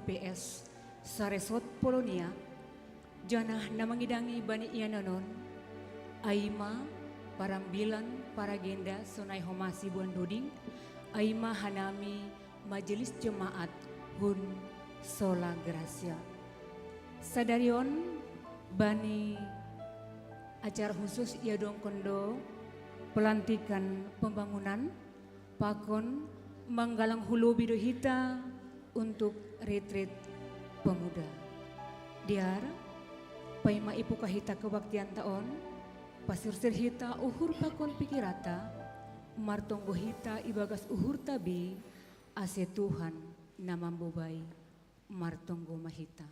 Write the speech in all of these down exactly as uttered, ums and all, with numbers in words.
P S, saresort Polonia, janah na mangidangi bani iananon, ai ma parambilan paragenda sonai homa sibuan duding, ai ma hanami majelis jemaat hun Sola Gracia. Sadarion bani acara khusus iadongkon do pelantikan pembangunan, pakon manggalang hulobi do hita untuk retreat pemuda. Dear, paima ipukah hita kebaktianta on, pasirsir hita uhur pakon pikiranta, martonggo hita ibagas uhurta be, ase Tuhan na mambobai. Martonggo ma hita.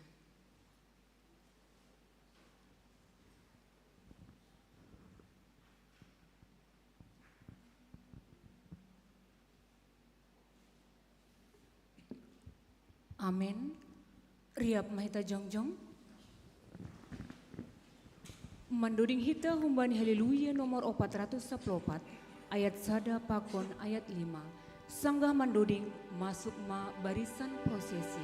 Amen. Riap ma hita jongjong. Mandoding hita humbani Haleluya nomor opat ratus sapuluh opat, ayat sada pakon ayat lima. Sanggah mandoding, masuk ma barisan prosesi.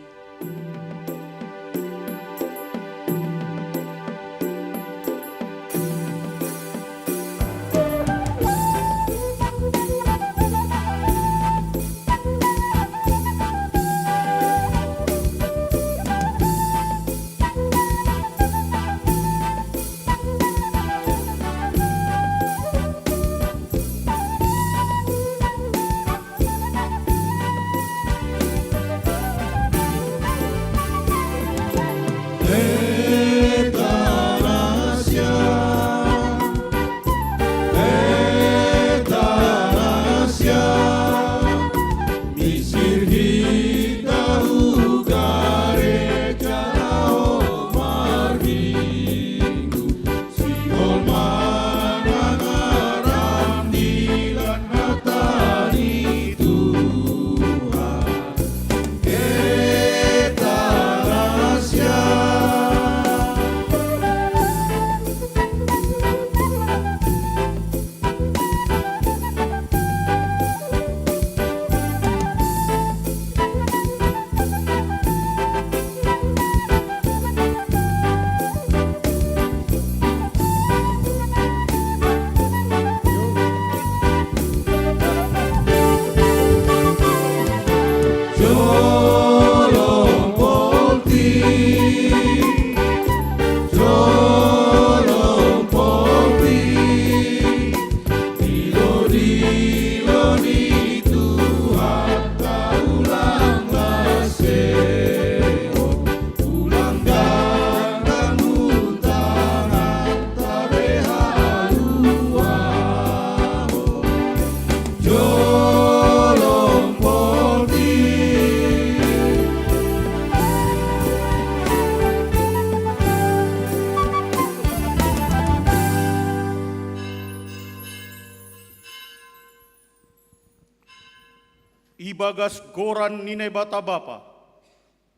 Ibagas goran ni Naibata Bapa,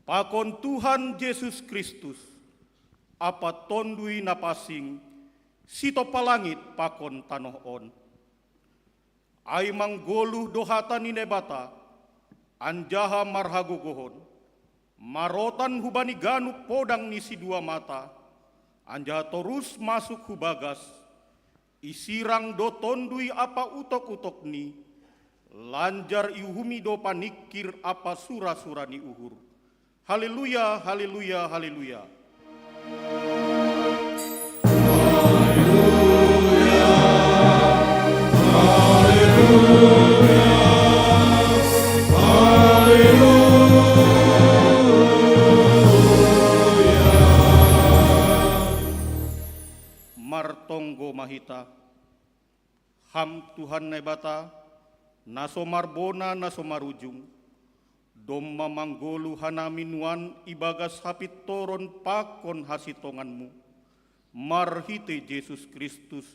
pakon Tuhan Jesus Kristus, ampa Tonduy Napansing, sitompa langit pakon tanoh on. Ai manggoluh do hata ni Naibata, anjaha marhagogohon, marotan hubani ganup podang ni sidua mata, anjaha torus masuk hu bagas, isirang do Tonduy ampa utok-utokni, lanjar iuhumi do paningkir ampa sura-sura ni uhur. Haleluya, haleluya, haleluya. Martonggo ma hita. Ham Tuhan Naibata, na so marbona, na so marujung, domma manggoluh hanami nuan ibagas hapintoron pakon hasintonganmu, marhitei Jesus Kristus,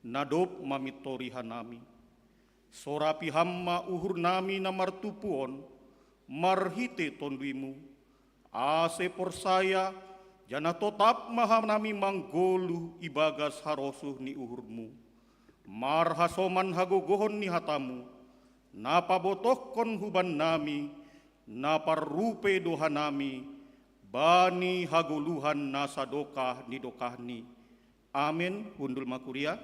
na dob mamintori hanami. Sorapi Ham ma uhurnami na martumpu on, marhitei Tonduymu, ase porsaya, janah totap ma hanami manggoluh ibagas harosuh ni uhurmu, marhasoman hagogohon ni hatamu, na pabotohkon hubannami na parrupe do hanami bani hagoluhan na sadokah ni dokahni. Amen. Hundul ma kuria.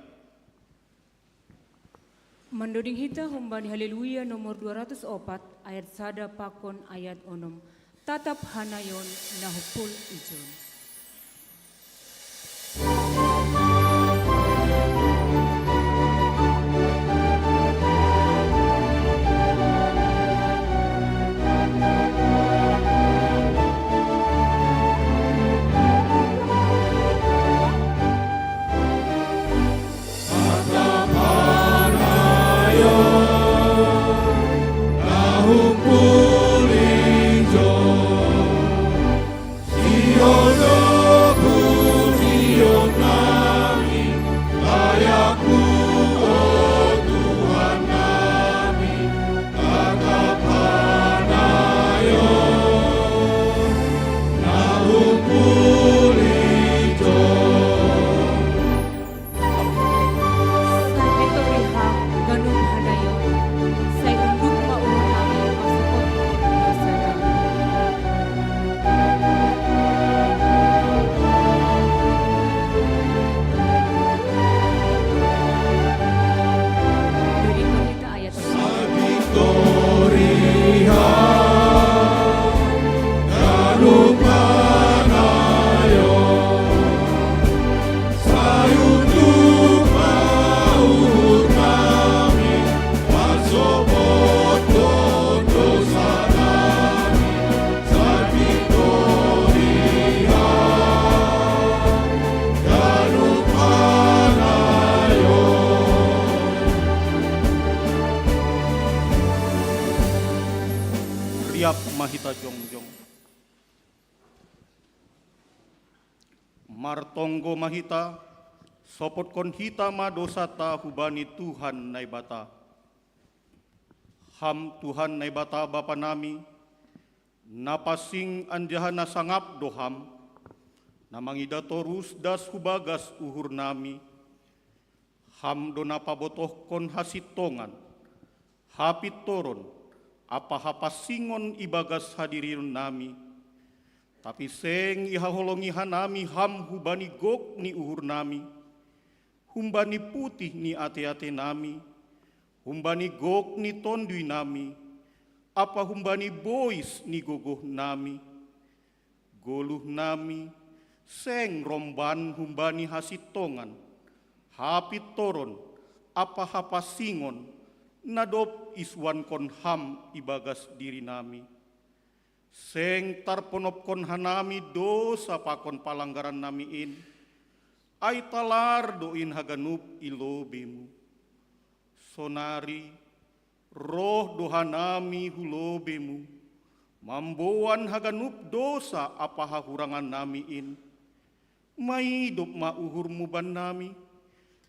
Mandoding hita humbani Haleluya nomor dua ratus opat, ayat sada pakon ayat onom. Tatap hanayon na humpul ijon. Sai pito riha ganup hanayon, sai unduk ma uhur nami masokot dosa nami. Dodingkon hita ayat Riap ma hita jongjong. Martonggo ma hita, sopotkon hita ma dosata hubani Tuhan Naibata. Ham Tuhan Naibata Bapa nami, na pansing anjaha na sangap do Ham, na mangida torus das hu bagas uhur nami. Ham do na pabotohkon hasintongan, hapintoron, ampa hapansingon ibagas hadirion nami, tapi seng ihaholongi hanami Ham hubani gok ni uhur nami, humbani putih ni ate-ate nami, humbani gok ni tonduy nami, ampa humbani bois ni gogoh nami. Goluh nami seng romban humbani hasintongan, hapintoron, ampa hapansingon, na dob isuankon Ham ibagas diri nami. Seng tarponopkon hanami dosa pakon palanggaran nami in, ai talar do in haganup i lobei-Mu. Sonari, roh do hanami hu lobei-Mu, mamboan haganup dosa ampa hahurangan nami in. Maidop ma uhur-Mu bannami,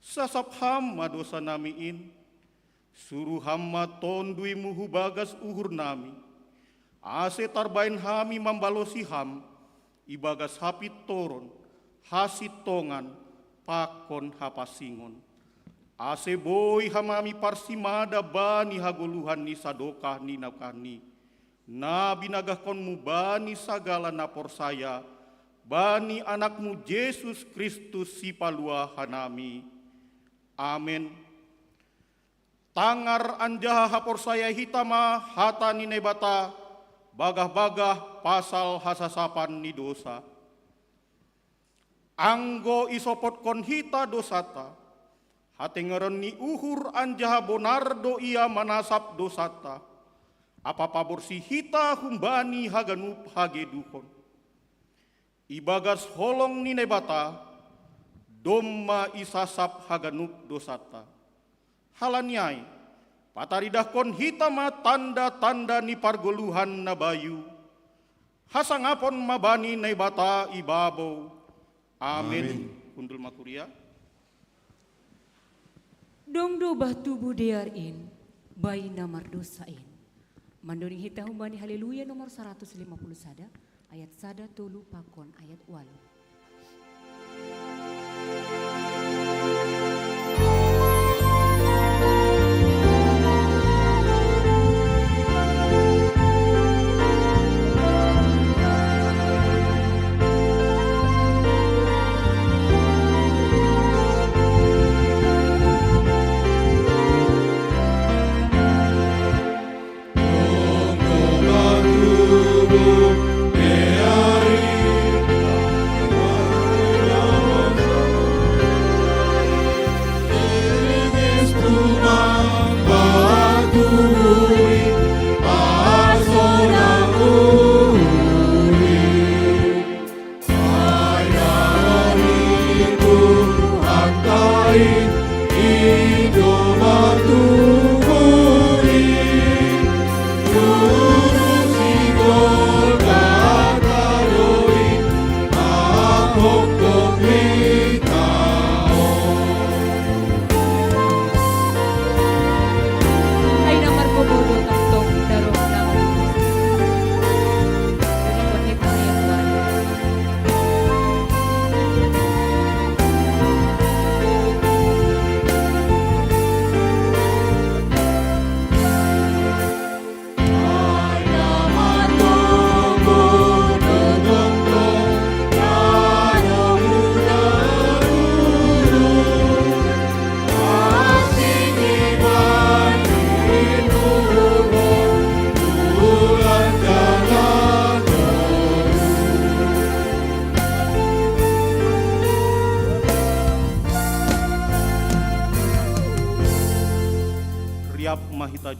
sasap Ham ma dosa nami in. Suru Ham ma tonduy-Mu hu bagas uhur nami, ase tarbaen hami mambalosi Ham ibagas hapintoron, hasintongan, pakon hapansingon. Ase boi hanami parsimada bani hagoluhan ni sadokah ni naukahni, na binagahkon-Mu bani sagala na porsaya bani Anak-Mu Jesus Kristus Sipalua hanami. Amen. Tangar anjaha haporsaya hita ma hata ni Naibata, bagah-bagah pasal hasasapan ni dosa. Anggo isopotkon hita dosata, hatengeron ni uhur anjaha bonar do Ia manasap dosanta, ampa paborsih hita humbani haganup hageduhon. Ibagas holong ni Naibata, domma isasap haganup dosanta. Halani ai, pataridahkon hita ma tanda-tanda ni pargoluhan na bayu. Hasangapon ma bani Naibata i babou. Amen. Amen. Hundul ma kuria. Dong do bah tubuh dear in, bayi na mardosa in. Mandoding hita humbani Haleluya nomor saratus lima puluh sada, ayat sada, tolu pakon ayat ualu.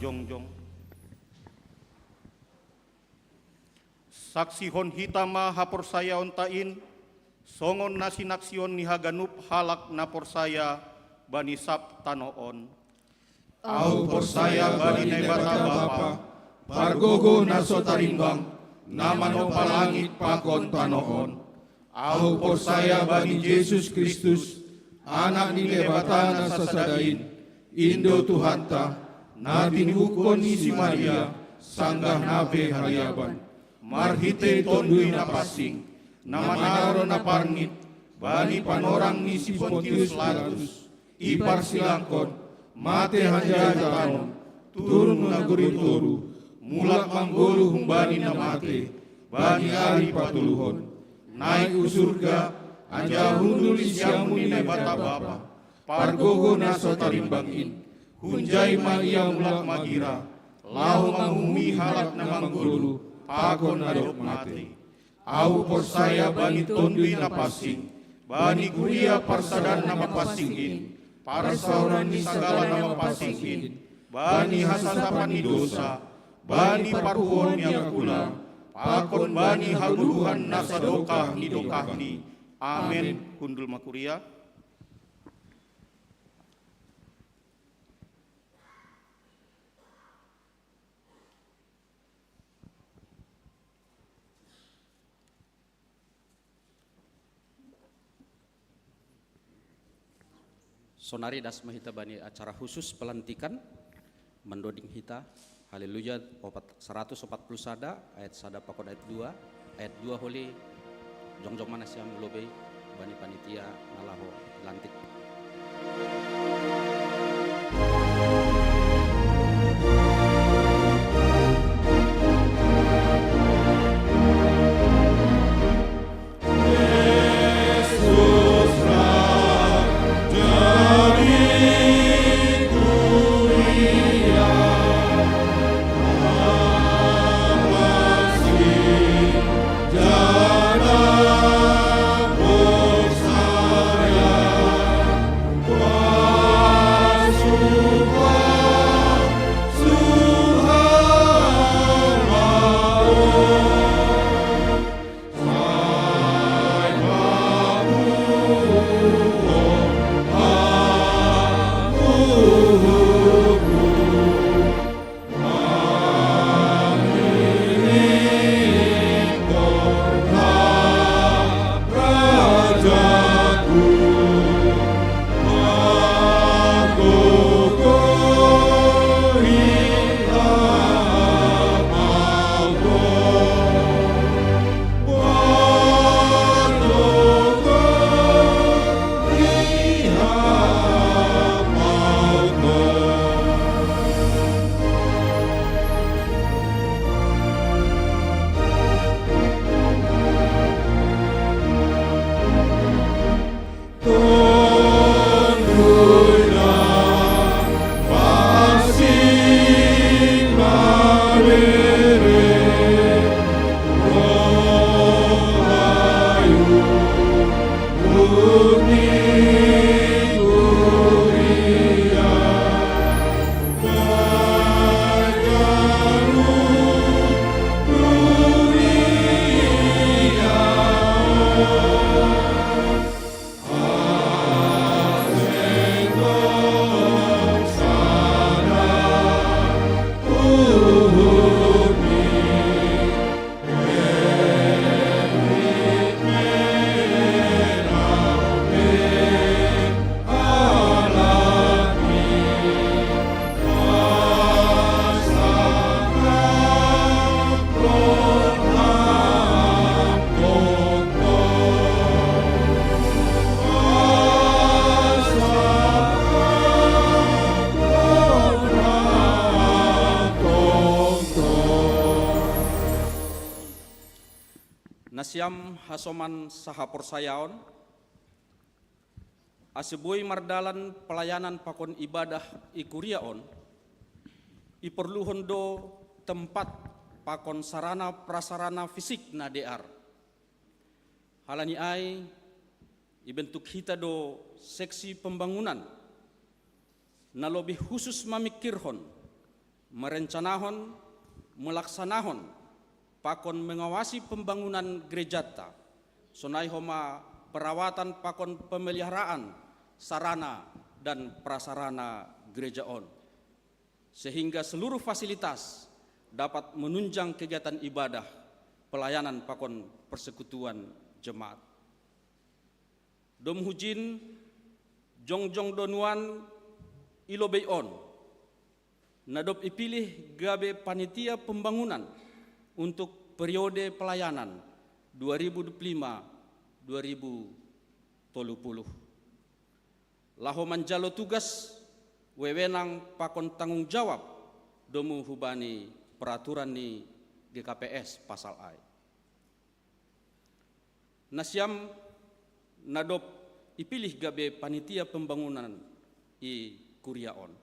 jongjong. Saksihon hita ma haporsayaonta in, songon na sinaksion ni haganup halak na porsaya bani sab tano on. Ahu porsaya bani Naibata Bapa, pargogo na so tarimbang, na manompa langit pakon tano on. Ahu porsaya bani Jesus Kristus, Anak ni Naibata na sasada in, in do Tuhanta, na tinubukkon ni si Maria, sanggah na pe haliaban. Marhitei Tonduy Napansing, na manaron na parngit, bani panorang ni si Pontius Pilatus, iparsilangkon, mate hanjaha itanom, turun hu nagori toru, mulak manggoluh humbani na mate, bani ari patoluhon. Naik hu surga, anjaha hundul di siamun ni Naibata Bapa, pargogo na so tarimbang in, hunjai ma ia mulak magira, laho manguhumi halak na manggoluh, pakon na dob mate. Ahu porsaya bani Tonduy Napansing, bani kuria parsadaan na mapansing in, parsaoran ni sagala na mapansing in, bani hasasapan ni dousa, bani parpuhoon ni angkula, pakon bani hagoluhan na sadokah ni dokahni. Amen. Hundul ma kuria. Sonari das ma hita bani acara khusus pelantikan, mandoding hita Haleluya opat, saratus opat puluh sada, ayat sada pakon ayat dua, ayat dua holi, jongjong ma nasiam lobei bani panitia na laho lantik. Nasiam hasoman sahaporsayaon, ase boi mardalan pelayanan pakon ibadah i kuria on, iporluhon do tempat pakon sarana prasarana fisik na dear. Halani ai, ibentuk hita do seksi pembangunan, na lobih husus mamingkirhon Merencanahon, melaksanahon, pakon mengawasi pembangunan gerejata, sonai homa perawatan pakon pemeliharaan sarana dan prasarana gereja on, sehingga seluruh fasilitas dapat menunjang kegiatan ibadah, pelayanan pakon persekutuan jemaat. Dom hujin, jongjong do nuan i lobei on, na dob ipilih gabe panitia pembangunan untuk periode pelayanan dua ribu dua puluh lima dua ribu tolu puluh. Laho manjalo tugas, wewenang pakon tanggung jawab domu hubani peraturan ni G K P S pasal ai. Nasiam na dob ipilih gabe panitia pembangunan i kuria on.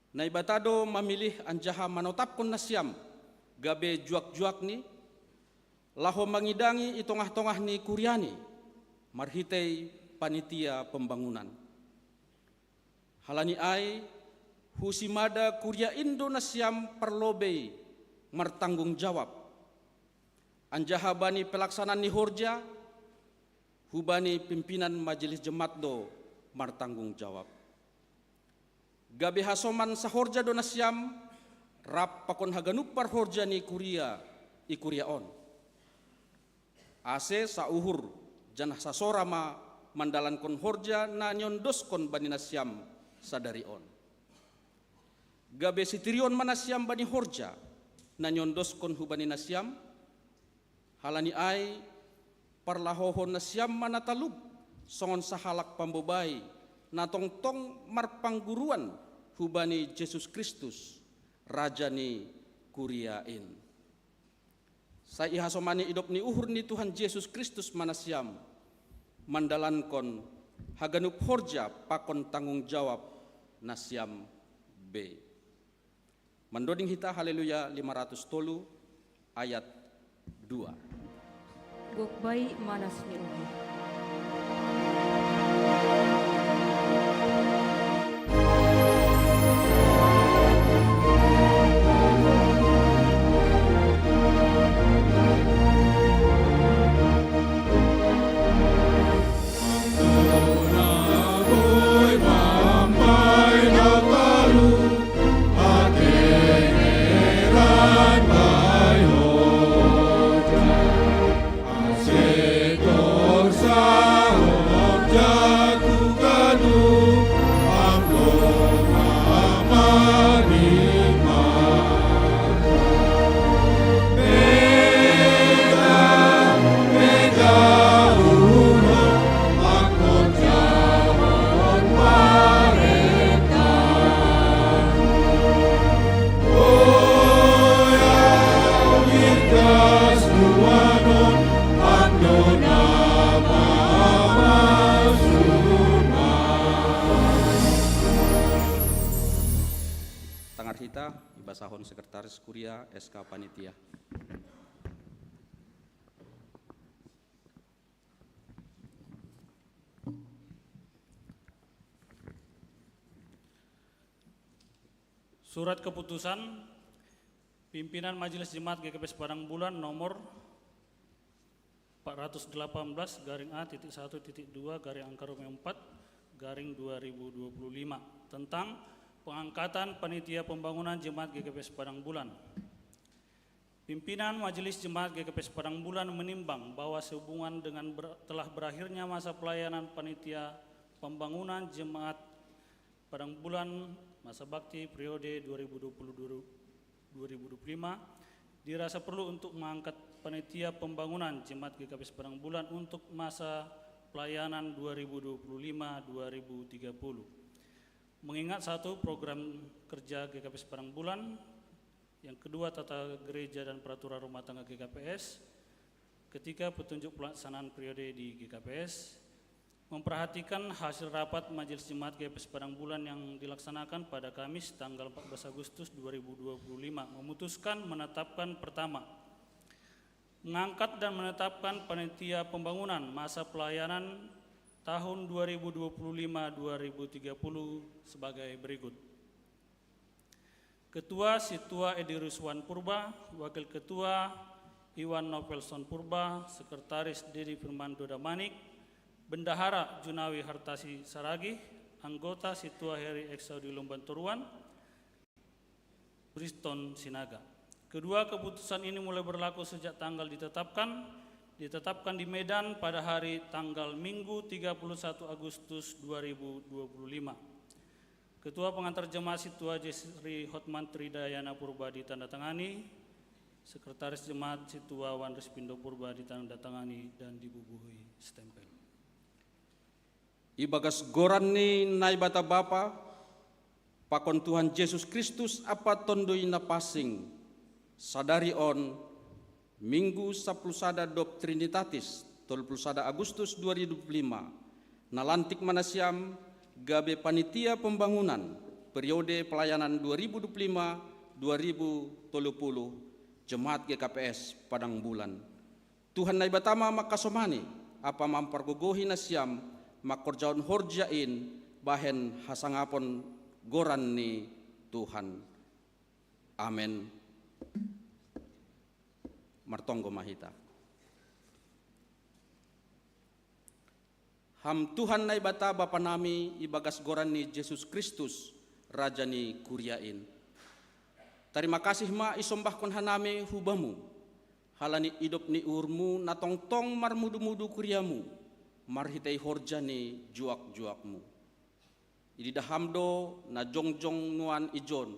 Naibata do mamilih anjaha manotapkon nasiam gabe juak-juakni, laho mangidangi i tongah-tongah ni kuriani marhitei panitia pembangunan. Halani ai, hu simada kuria in do nasiam parlobei martanggung jawab, anjaha bani pelaksanaan ni horja, hubani pimpinan majelis jemaat do martanggung jawab. Gabe hasoman sahorja do nasiam, rap pakon haganup parhorja ni kuria i kuria on. Ase sauhur janah sasora ma mandalankon horja na niondoskon bani nasiam sadari on. Gabe sitirion ma nasiam bani horja na niondoskon hubani nasiam. Halani ai, parlahohon nasiam ma na talup songon sahalak pambobai na tongtong marpangguruan hubani Jesus Kristus, Raja ni kuria in. Sai ihasomani idop ni uhur ni Tuhan Jesus Kristus ma nasiam mandalankon haganup horja pakon tanggung jawab nasiam be. Mandoding hita Haleluya lima ratus tolu ayat dua. Gok bai manas ni roha. Tangar hita, ibasahon sekretaris kuria S K panitia. Surat keputusan pimpinan Majelis Jemaat G K P S Padang Bulan nomor empat ratus delapan belas garing A titik satu titik dua garing angka rumah empat garing dua ribu dua puluh lima tentang pengangkatan panitia pembangunan Jemaat G K P S Padang Bulan. Pimpinan Majelis Jemaat G K P S Padang Bulan menimbang bahwa sehubungan dengan ber-, telah berakhirnya masa pelayanan panitia pembangunan Jemaat Padang Bulan masa bakti periode dua ribu dua puluh dua ribu dua puluh lima, dirasa perlu untuk mengangkat panitia pembangunan Jemaat G K P S Padang Bulan untuk masa pelayanan dua ribu dua puluh lima dua ribu tiga puluh. Mengingat satu program kerja G K P S Padang Bulan, yang kedua tata gereja dan peraturan rumah tangga G K P S, ketiga petunjuk pelaksanaan periode di G K P S, memperhatikan hasil rapat Majelis Jemaat G K P S Padang Bulan yang dilaksanakan pada Kamis tanggal empat belas Agustus dua ribu dua puluh lima, memutuskan menetapkan: pertama, mengangkat dan menetapkan panitia pembangunan masa pelayanan tahun dua ribu dua puluh lima dua ribu tiga puluh sebagai berikut. Ketua Situa Edi Ruswan Purba, Wakil Ketua Iwan Novelson Purba, Sekretaris Dedi Firmanto Damanik, Bendahara Junawi Hartasi Saragih, anggota Situa Heri Exaudi Lumban Toruan, Kriston Sinaga. Kedua keputusan ini mulai berlaku sejak tanggal ditetapkan, ditetapkan di Medan pada hari tanggal Minggu tiga puluh satu Agustus dua ribu dua puluh lima. Ketua pengantar jemaat Situa Jesri Hotman Tridayana Purba ditandatangani, Sekretaris Jemaat Situa Wan Rispindo Purba ditandatangani dan dibubuhi stempel. Ibagas goran ni Naibata Bapa, pakon Tuhan Jesus Kristus Ampa Tonduy Napansing, sadari on, Minggu sapuluh sada dob Trinitatis, tolu puluh sada Agustus dua ribu dua puluh lima, nalantik ma nasiam gabe panitia pembangunan periode pelayanan dua ribu dua puluh lima dua ribu tolu puluh, Jemaat G K P S Padang Bulan. Tuhan Naibata ma mangkasomani, ampa mampargogohi nasiam mangkorjahon horja in bahen hasangapon goran ni Tuhan. Amen. Martonggo ma hita. Ham Tuhan Naibata Bapa nami, ibagas goran ni Jesus Kristus, Raja ni kuria in. Tarima kasih ma isombahkon hanami hu Bamu, halani idop ni uhurMu na tongtong marmudu-mudu kuriaMu, marhitei horja ni juak-juakMu. Ididah Ham do na jongjong nuan ijon,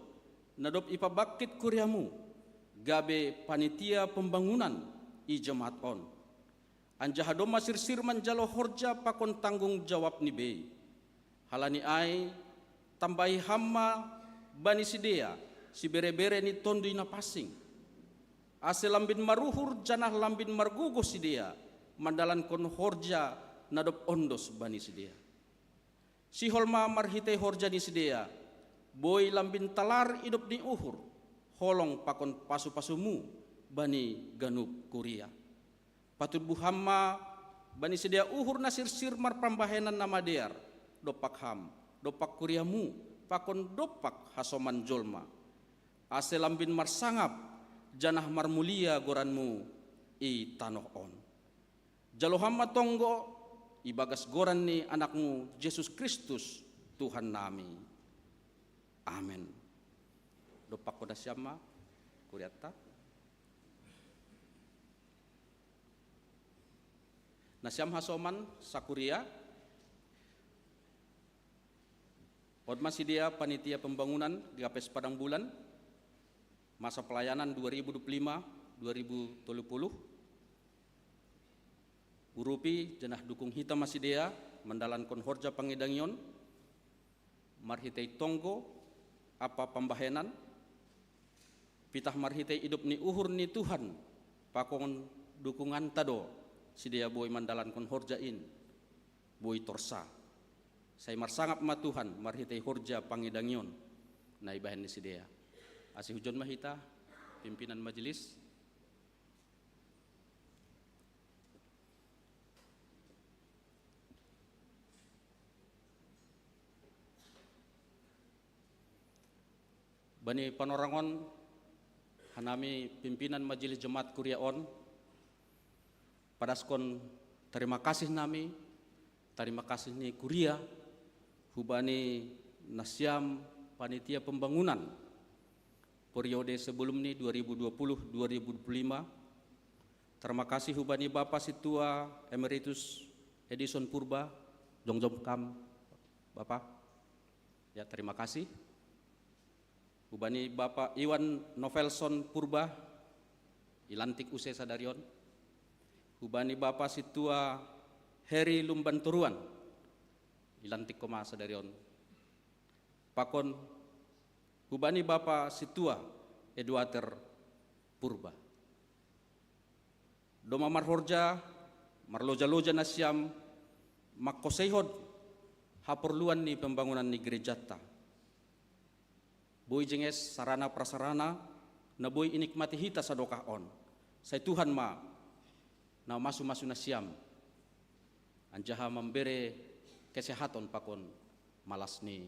na dob ipabangkit kuriaMu, gabe panitia pembangunan i jemaat on. Anjaha domma sirsir manjalo horja pakon tanggung jawab ni bei. Halani ai, tambahi Ham ma bani sidea sibere-bere ni Tonduy Napansing, ase lambin maruhur janah lambin margogoh sidea mandalankon horja na dob ondos bani sidea. Sihol ma marhitei horja ni sidea, boi lambin talar idop ni uhur, holong pakon pasu-pasuMu bani ganup kuria. Patubuh Ham ma bani sidea uhur na sirsir marpambahenan na madear dompak Ham, dompak kuriaMu, pakon dompak hasoman jolma, ase lambin marsangap janah marmulia goranMu i tanoh on. Jalo Ham ma tonggo, ibagas goran ni AnakMu Jesus Kristus, Tuhan nami. Amen. Dompakkon nasiam ma kurianta. Nasiam hasoman sakuria, on ma sidea panitia pembangunan G K P S Padang Bulan, masa pelayanan dua ribu dua puluh lima dua ribu tolu puluh. Urupi janah dukung hita ma sidea mandalankon horja pangidangion, marhitei tonggo ampa pambahenan, pitah marhitei idop ni uhur ni Tuhan, pakon dukunganta do sidea boi mandalankon horja in, boi torsa. Sai marsangap ma Tuhan marhitei horja pangidangion na ibahen ni sidea. Ase hujon ma hita, pimpinan majelis. Bani panorangon, hanami pimpinan majelis jemaat kuria on, padaskon tarima kasih nami, tarima kasih ni kuria, hubani nasiam panitia pembangunan periode sebelum ni dua ribu dua puluh dua ribu dua puluh lima. Tarima kasih hubani Bapa Sintua Emeritus Edison Purba, jongjong Kam, Bapa. Ya, tarima kasih. Hubani Bapa Iwan Novelson Purba, ilantik use sadari on. Hubani Bapa Sintua Heri Lumban Toruan, ilantik Ho ma sadari on. Pakon hubani Bapa Sintua Eduater Purba. Domma marhorja, marloja-loja nasiam, mangkoseihon haporluan ni pembangunan ni gerejanta. Boi jenges sarana prasarana, na boi inikmati hita sadokah on. Sai Tuhan ma na masu-masu nasiam, anjaha mambere kesehaton pakon malas ni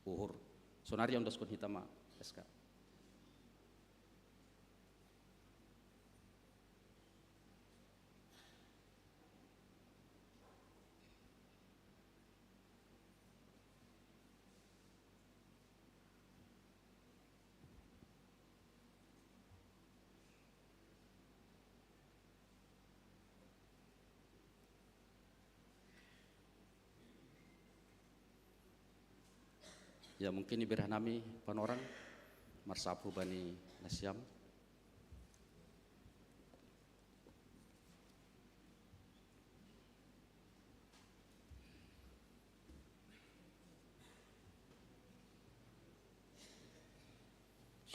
uhur. Sonari ondoskon hita ma, S K. Ya, mungkin ibereh nami panorang marsapu bani nasiam.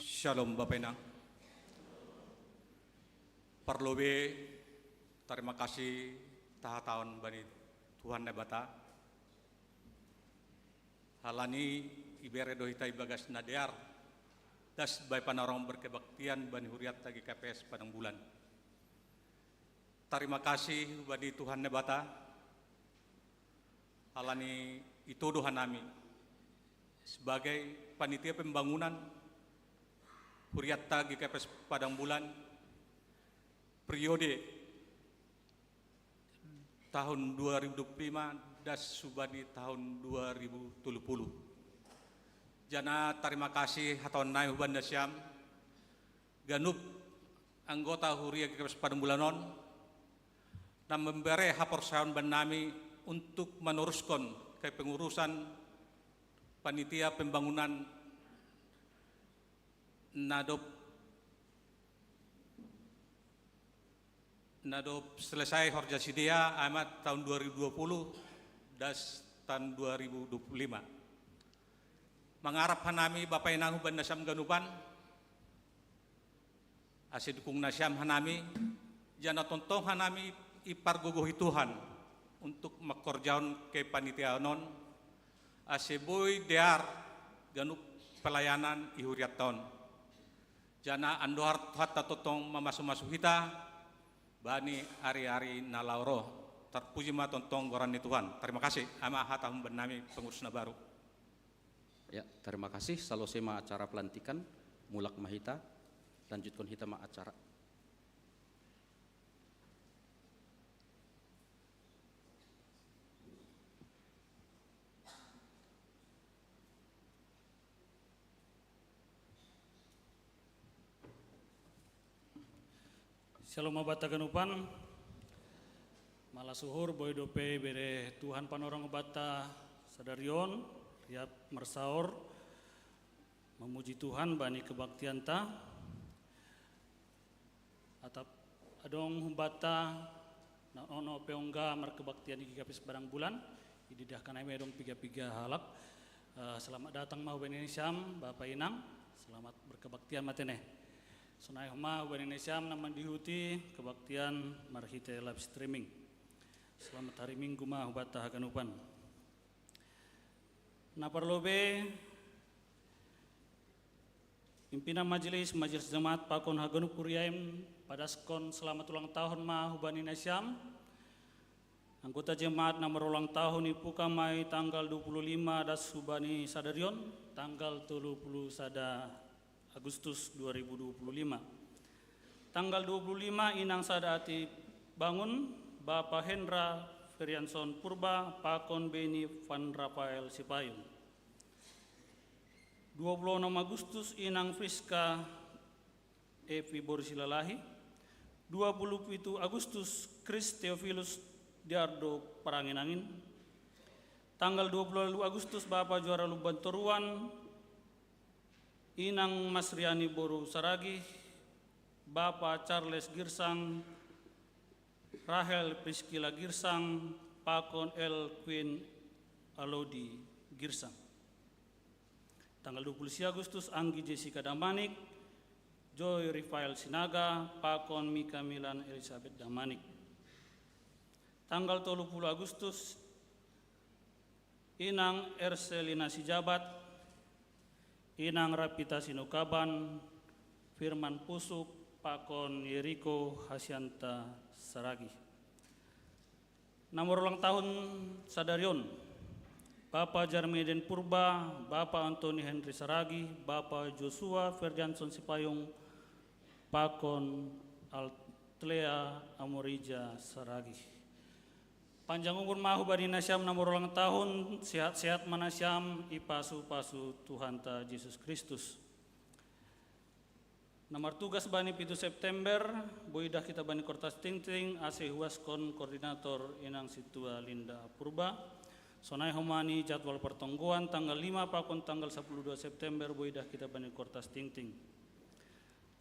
Shalom Bapak Inang. Parlobe tarima kasih taha tahun bani Tuhan Naibata. Halani ibere do hita ibagas nadear das bai panorang berkebaktian bani huriatta G K P S Padang Bulan. Tarima kasih bani Tuhan Naibata. Halani itodo hanami sebagai panitia pembangunan huriatta G K P S Padang Bulan periode tahun dua ribu dua puluh lima das subani tahun dua ribu tolu puluh. Jana tarima kasih hataon nai hubanda siam ganup anggota huria G K P S Padang Bulan on na membere haporsayaon bannami untuk meneruskan kepengurusan panitia pembangunan na dob na dob selesai horja sidea amat tahun dua ribu dua puluh das tahun dua ribu dua puluh lima. Mangarap hanami Bapak Inang hubanda siam ganupan ase dukung nasiam hanami, jana tontong hanami ipargogohi Tuhan untuk mangkorjahon kepanitiaan on, ase boi dear ganup pelayanan i huriatta on. Jana andohar Tuhanta tontong mamasu-masu hita bani ari-ari na laho ro. Tarpuji ma tontong goran ni Tuhan. Tarima kasih, ama hata humbannami pengurus na baru. Ya, tarima kasih. Salose ma acara pelantikan, mulak ma hita, lanjutkon hita ma acara. Shalom Abata ganupan. Malas uhur boi dope bere Tuhan panorang Abata sadari on, riap marsaor memuji Tuhan bani kebaktianta. Atap adong humbata na ono peongga markebaktian di G K P S Padang Bulan, ididahkan ai adong piga-piga halak. Eh, selamat datang ma hubani nasiam Bapak Inang. Selamat berkebaktian ma tene. Sonai homa hubani nasiam na mandihuti kebaktian marhite live streaming. Selamat hari Minggu ma hubata haganupan. Na parlobe, pimpinan majelis, majelis jemaat pakon haganup huriaim, padaskon selamat ulang tahun ma hubani nasiam. Anggota jemaat na marulang tahun ipuka ma i tanggal dua puluh lima das hubani sadari on, tanggal tolu puluh sada Agustus dua ribu dua puluh lima. Tanggal dua puluh lima inang sada ati bangun, Bapa Hendra Ferianson Purba pakon Beni Van Rafael Sipayung. Dua puluh enam Agustus inang Friska Evi Borsilalahi. Dua puluh pitu Agustus Chris Theophilus Diardo Parangin-angin. Tanggal dua puluh Agustus Bapa Juara Lumban Toruan, Inang Masriani boru Saragih, Bapa Charles Girsang, Rahel Priskila Girsang, pakon El Queen Alodi Girsang. Tanggal dua puluh Agustus Anggi Jessica Damanik, Joy Rifael Sinaga, pakon Mika Milan Elizabeth Damanik. Tanggal tolu puluh Agustus Inang Erselina Sijabat, Inang Rapita Sinukaban, Firman Pusuk, pakon Yeriko Hasianta Saragih. Na marulang tahun sadari on, Bapa Jarmeden Purba, Bapa Antoni Henry Saragih, Bapa Joshua Ferdianson Sipayung, pakon Altlea Amorija Saragih. Panjang umur ma hubani nasiam na marulang tahun, sehat-sehat ma nasiam ipasu-pasu Tuhanta Jesus Kristus. Na martugas bani pitu September, boi idah hita bani kortas tingting ase huaskon koordinator Inang Sintua Linda Purba. Sonai homani jadwal pertonggoan tanggal lima pakon tanggal sepuluh dua September boi dah kita bani kortas tingting.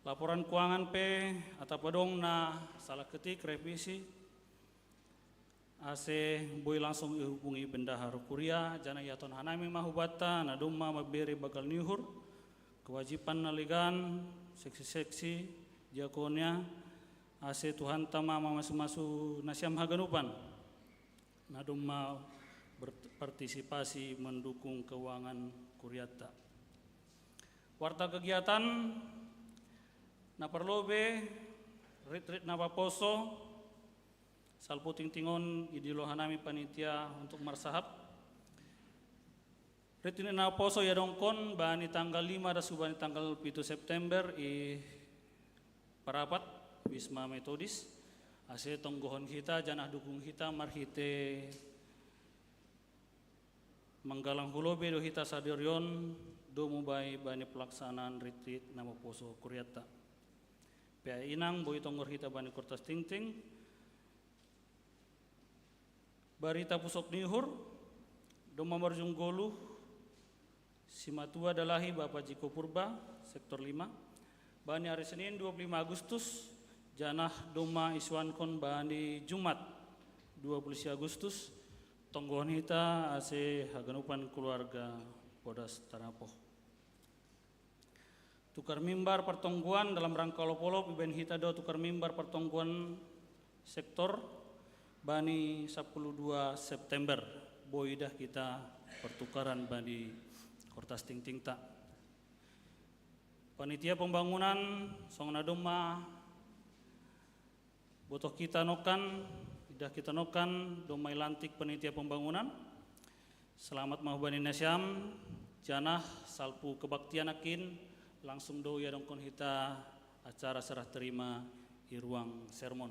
Laporan keuangan pe atau pedong na salah ketik revisi, ase boi langsung ihubungi bendahar kuria, janah iaton hanami ma hubatta na domma mambere bagal ni uhur, kewajiban na legan, seksi-seksi, diakonia, ase Tuhanta ma mamasu-masu nasiam haganupan na domma berpartisipasi mendukung keuangan kuriatta. Warta kegiatan na parlobei, ritrit na maposo, salpu tingtingon idilo hanami panitia untuk marsahap. Ritrit na maposo iadongkon bani tanggal lima das hubani tanggal pitu September i Parapat, Wisma Metodis, ase tonggohon hita janah dukung hita marhite manggalang hu lobei do hita sadarion domu bai bani pelaksanaan ritrit na maposo kuriatta. Pea inang boi tonggor hita bani kortas tingting, barita pusok ni uhur, domma marujung goluh, simatua dalahi Bapa Jiko Purba, sektor lima, bani ari Senin dua puluh lima Agustus, janah domma isuankon bani Jumat dua puluh sia Agustus, tonggohon hita ase haganupan keluarga Podas Tanapoh. Tukar mimbar pertonggoan dalam rangka olop-olop ibaen hita do tukar mimbar pertonggoan sektor bani sepuluh dua September. Boi dah hita pertukaran bani kortas tingtingta. Panitia pembangunan songon na domma botoh hita nongkan, idah hita nongkan, domma ilantik panitia pembangunan. Selamat ma hubani nasiam, janah salpu kebaktian nangkin, langsung do iadongkon hita acara serah terima i ruang sermon.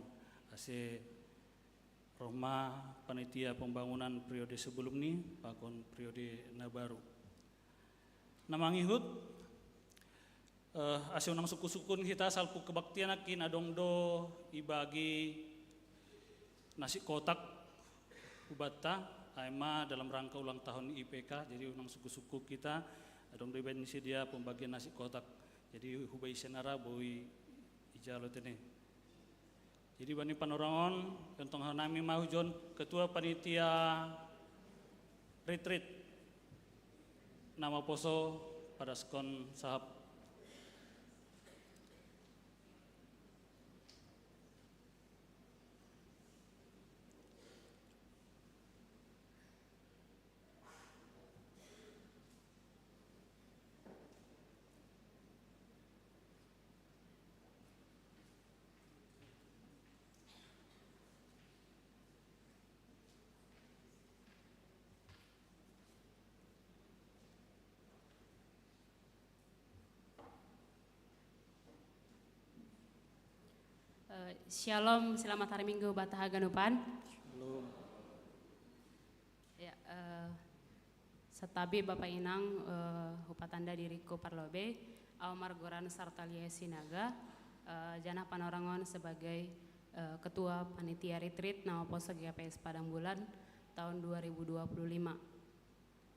Ase roh ma panitia pembangunan periode sebelum ni pakon periode na baru. Na mangihut, eh, ase unang sungkun-sungkun hita salpu kebaktian nangkin, adong do ibagi nasi kotak hubanta, ai ma dalam rangka ulang tahun I P K, jadi unang sungkun-sungkun hita, adong do ibaen ni sidea pembagian nasi kotak. Jadi hubaen isen ara boi ijalo tene. Jadi bani panorangon, iantong hanami ma hujon ketua panitia ritrit na maposo, padaskon sahap. Eh, Shalom, selamat hari Minggu bata haganupan. Shalom. Ya, eh, santabi Bapa Inang, eh, hupatanda diriku parlobei, au margoran Sartalia Sinaga, eh, janah panorangon sebagai, eh, ketua panitia retreat na maposo G K P S Padang Bulan tahun dua ribu dua puluh lima.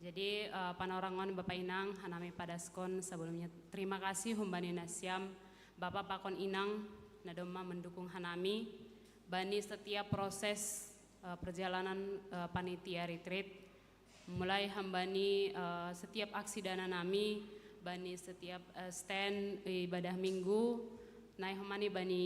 Jadi, eh, panorangon Bapa Inang, hanami padaskon sebelumnya terima kasih humbani nasiam Bapa pakon Inang na domma mendukung hanami bani setiap proses, eh, perjalanan, eh, panitia retreat, mulai humbani, eh, setiap aksi dana nami, bani setiap, eh, stand ibadah minggu, nai homani bani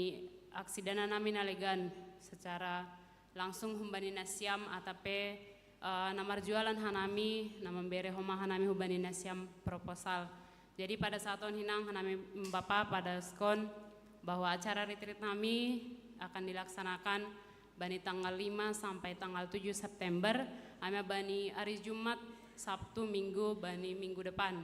aksi dana nami na legan secara langsung humbani nasiam, atape, eh, na marjualan hanami, na mambere homa hanami humbani nasiam proposal. Jadi pada saat on Inang hanami Bapa padaskon bahwa acara retreat nami akan dilaksanakan bani tanggal lima sampai tanggal tujuh September, ai ma bani ari Jumat, Sabtu, Minggu, bani minggu depan.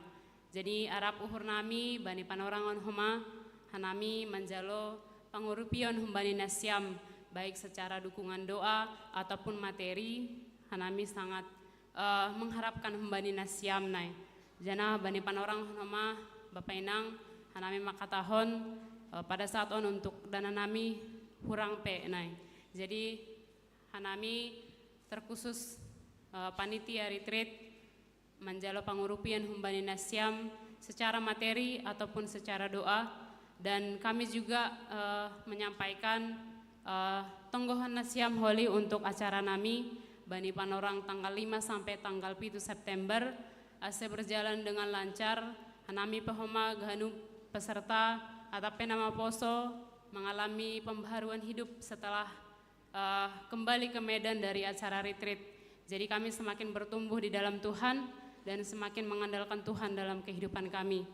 Jadi arap uhur nami bani panorangon homa, hanami manjalo pangurupion humbani nasiam, baik secara dukungan doa ataupun materi, hanami sangat, eh, mengharapkan humbani nasiam nai. Janah bani panorangon homa, Bapa Inang, hanami mangkatahon, eh, pada saat on untuk dana nami hurang pe nai. Jadi hanami terkhusus, eh, panitia retreat manjalo pangurupian humbani nasiam secara materi ataupun secara doa, dan kami juga eh, menyampaikan eh, tonggohon nasiam holi untuk acara nami bani panorang tanggal lima sampai tanggal pitu September, ase berjalan dengan lancar. Hanami pe homa ganup peserta atap pe na maposo mengalami pembaharuan hidup setelah eh, kembali ke Medan dari acara retreat. Jadi kami semakin bertumbuh di dalam Tuhan dan semakin mengandalkan Tuhan dalam kehidupan kami.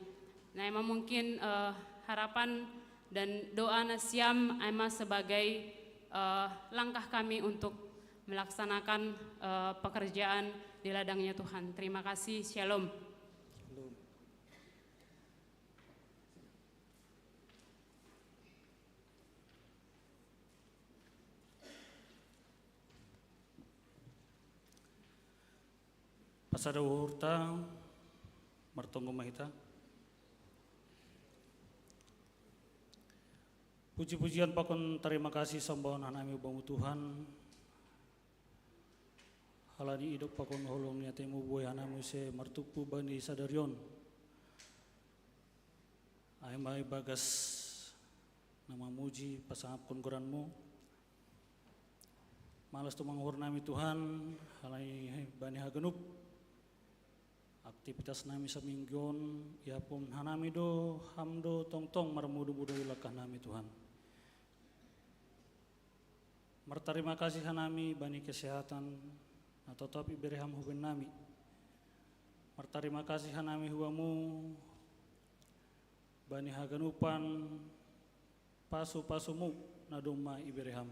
Nah, emang mungkin eh, harapan dan doa nasiam emang sebagai eh, langkah kami untuk melaksanakan eh, pekerjaan di ladangnya Tuhan. Terima kasih. Shalom. Pasada uhurta, martonggo ma hita. Puji-pujian pakon tarima kasih sambahon hanami Bamu Tuhan. Halani idop pakon holong ni atemu buhai hanami use martumpu bani sadari on. Ai ma ibagas na mamuji pasangapkon goranmu. Malas tumanguhur nami Tuhan, halai bani haganup aktivitas nami saminggu on, iahapkon hanami do, Ham do tongtong marmudu-mudu langkah nami Tuhan. Martarima kasih hanami bani kesehatan na totop ibere Ham hubannami. Martarima kasih hanami hubamu bani haganupan pasu-pasumu na domma ibere Ham.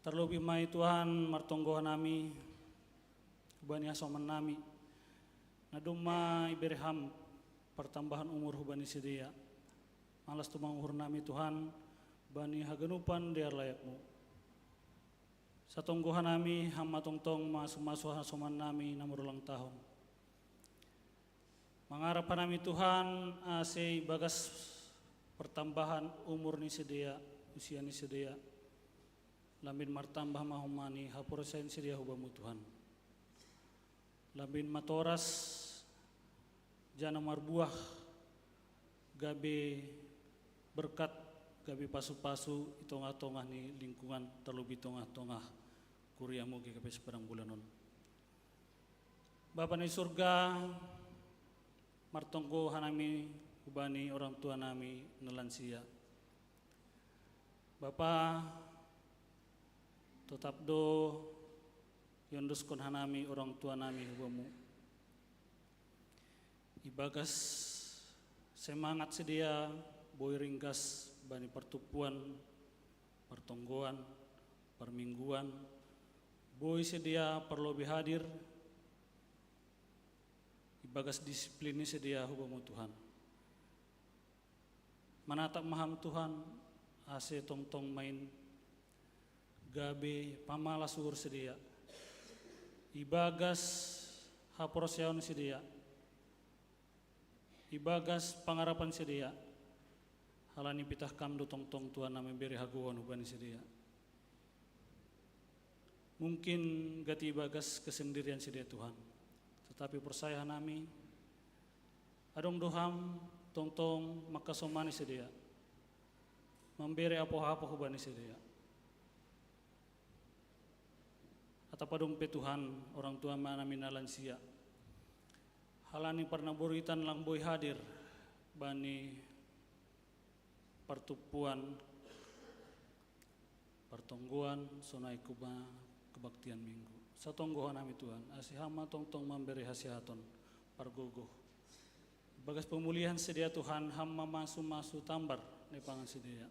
Tarlobi ma i Tuhan martonggo hanami hubani hasoman nami na domma ibere Ham partambahan umur hubani sidea. Malas tumanguhur nami Tuhan bani haganupan dear layakmu. Satonggo hanami Ham ma tongtong masu-masu hasoman nami na marulang tahun. Mangarap hanami Tuhan ase ibagas partambahan umur ni sidea, usia ni sidea, lambin martambah ma homa ni haporseaon sidea hubamu Tuhan. Lambin matoras jana marbuah gabe berkat, gabe pasu-pasu i tongah-tongah ni lingkungan, tarlobi tongah-tongah kuriamu GKPS Padang Bulan on. Bapa na i surga, martonggo hanami hubani orang tua nami na lansia. Bapa, totap do iondoskon hanami orang tua nami hubamu. Ibagas semangat sidea boi ringgas bani partumpuan, partonggoan, parmingguan, boi sidea parlobi hadir, ibagas disiplin ni sidea hubamu Tuhan. Manatap ma Ham Tuhan, ase tongtong main gabe pamalas uhur sidea. Ibagas haporseaon sidea. Ibagas pangarapan sidea. Halani pitah Kam do tongtong Tuhan na mambere hagogoon hubani sidea. Mungkin gati ibagas kesendirian sidea Tuhan. Tetapi porsaya hanami, adong do Ham tongtong mangkasomani sidea, mambere apoh-apoh hubani sidea. Atap adong pe Tuhan orang tua nami na lansia, halani parnaboritan lang boi hadir bani partumpuan, partonggoan, sonai kuba kebaktian Minggu. Satonggo hanami Tuhan, ase Ham ma tongtong mambere hasehaton, pargogoh. Bagas pemulihan sidea Tuhan, Ham ma masu-masu tambar ni pangan sidea.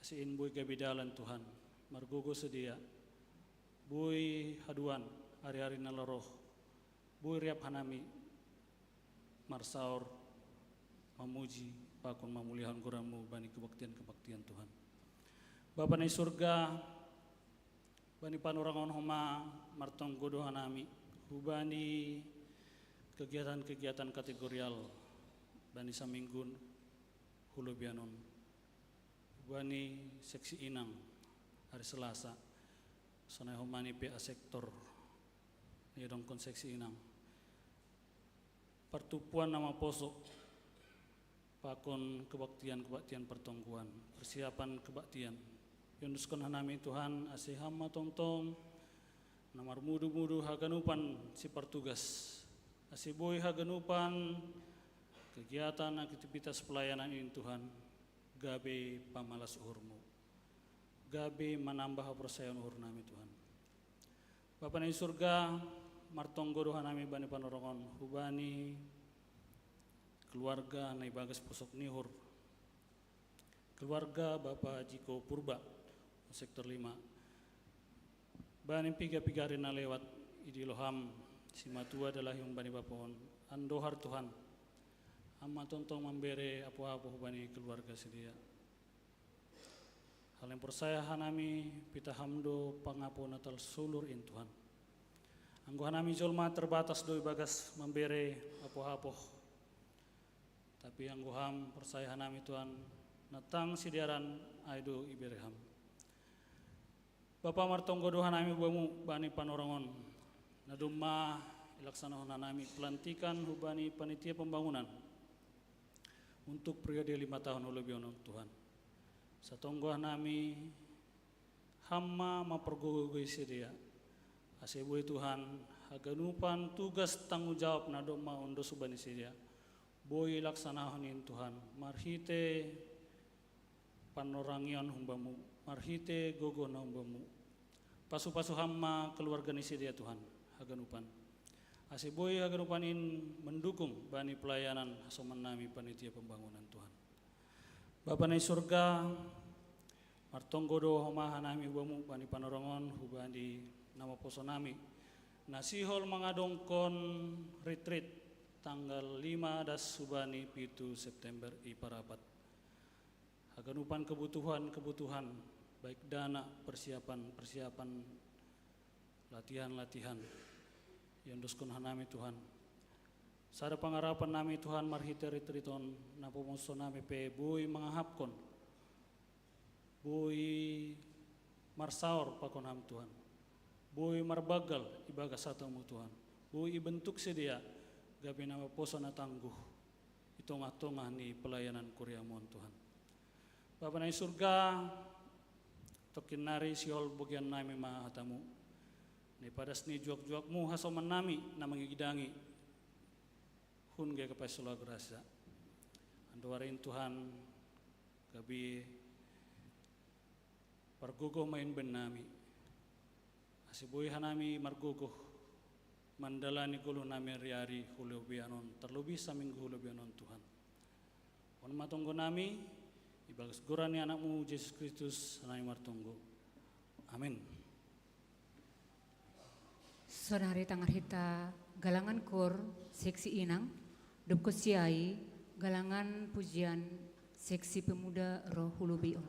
Ase in boi gabe dalan Tuhan, margogoh sidea, boi haduan ari-ari na laho roh, boi riap hanami marsaor, mamuji, pakon mamuliahon goranmu bani kebaktian-kebaktian Tuhan. Bapa na i surga, bani panorang on homa martonggo do hanami hubani kegiatan-kegiatan kategorial bani saminggu hu lobian on, hubani seksi inang ari Selasa. Sonai homa ni P A sektor, ni dongkon seksi inang. Partumpuan na maposo pakon kebaktian-kebaktian partonggoan, persiapan kebaktian. Iondoskon hanami Tuhan, ase Ham ma tongtong na marmudu-mudu haganupan sipartugas, ase boi haganupan kegiatan aktivitas pelayanan in Tuhan gabe pamalas uhurmu, gabe manambah haporsayaon uhurnami Tuhan. Bapa na i surga, martonggo do hanami bani panorongon hubani keluarga na ibagas pusok ni uhur, keluarga Bapa Jiko Purba, sektor lima. Bani piga-piga ari na lewat, idilo Ham simatua dalahi humbani bapa on, andohar Tuhan, Ham ma tongtong mambere apo-apo hubani keluarga sidea. Halani porsaya hanami, pitah Ham do pangapo na tarsulur in Tuhan. Anggo hanami jolma terbatas do ibagas mambere apo-apo. Tapi anggo Ham, porsaya hanami Tuhan, na tang sidearan ai do ibere Ham. Bapa, martonggo do hanami bamu bani panorongon na domma ilaksanahon hanami pelantikan hubani panitia pembangunan untuk periode lima tahun hu lobei on Tuhan. Satonggo hanami Ham ma mampargogoi sidea, ase boi Tuhan haganupan tugas tanggung jawab na domma ondos hubani sidea boi ilaksanahon in Tuhan, marhite panorangion humbamu, marhite gogoh na humbamu. Pasu-pasu Ham ma keluarga ni sidea Tuhan, haganupan. Ase boi haganupan in mendukung bani pelayanan hasoman nami panitia pembangunan Tuhan. Bapa na i surga, martonggo do homa hanami bamu bani panorongon hubani na maposo nami, na sihol mangadongkon retreat tanggal lima das hubani pitu September i Parapat. Haganupan kebutuhan-kebutuhan, baik dana, persiapan-persiapan, latihan-latihan, iondoskon hanami Tuhan. Sada pangarapan nami Tuhan marhite retreat on, na pamoso nami pe boi mangahapkon, boi marsaor pakon Ham Tuhan, boi marbanggal ibagas hatamu Tuhan, boi ibentuk sidea gabe na maposo na tangguh i tongah-tongah ni pelayanan kuriamu on Tuhan. Bapa na i surga, tongkin nari sihol bogian nami ma hatamu, na ipadas ni juak-juakmu hasoman nami na mangigidangi hun GKPS Solagrasa. Andohar in Tuhan, gabe pargogoh ma imbahen nami, ase boi hanami margogoh mandalani goluh nami ari-ari hu lobei on, tarlobih saminggu hu lobei on Tuhan. On ma tonggo nami, ibagas goran ni Anakmu Jesus Kristus hanami martonggo. Amin. Sonari tangar hita galangan kor seksi inang, dob konsi ai galangan pujian seksi pemuda ro hu lobei on.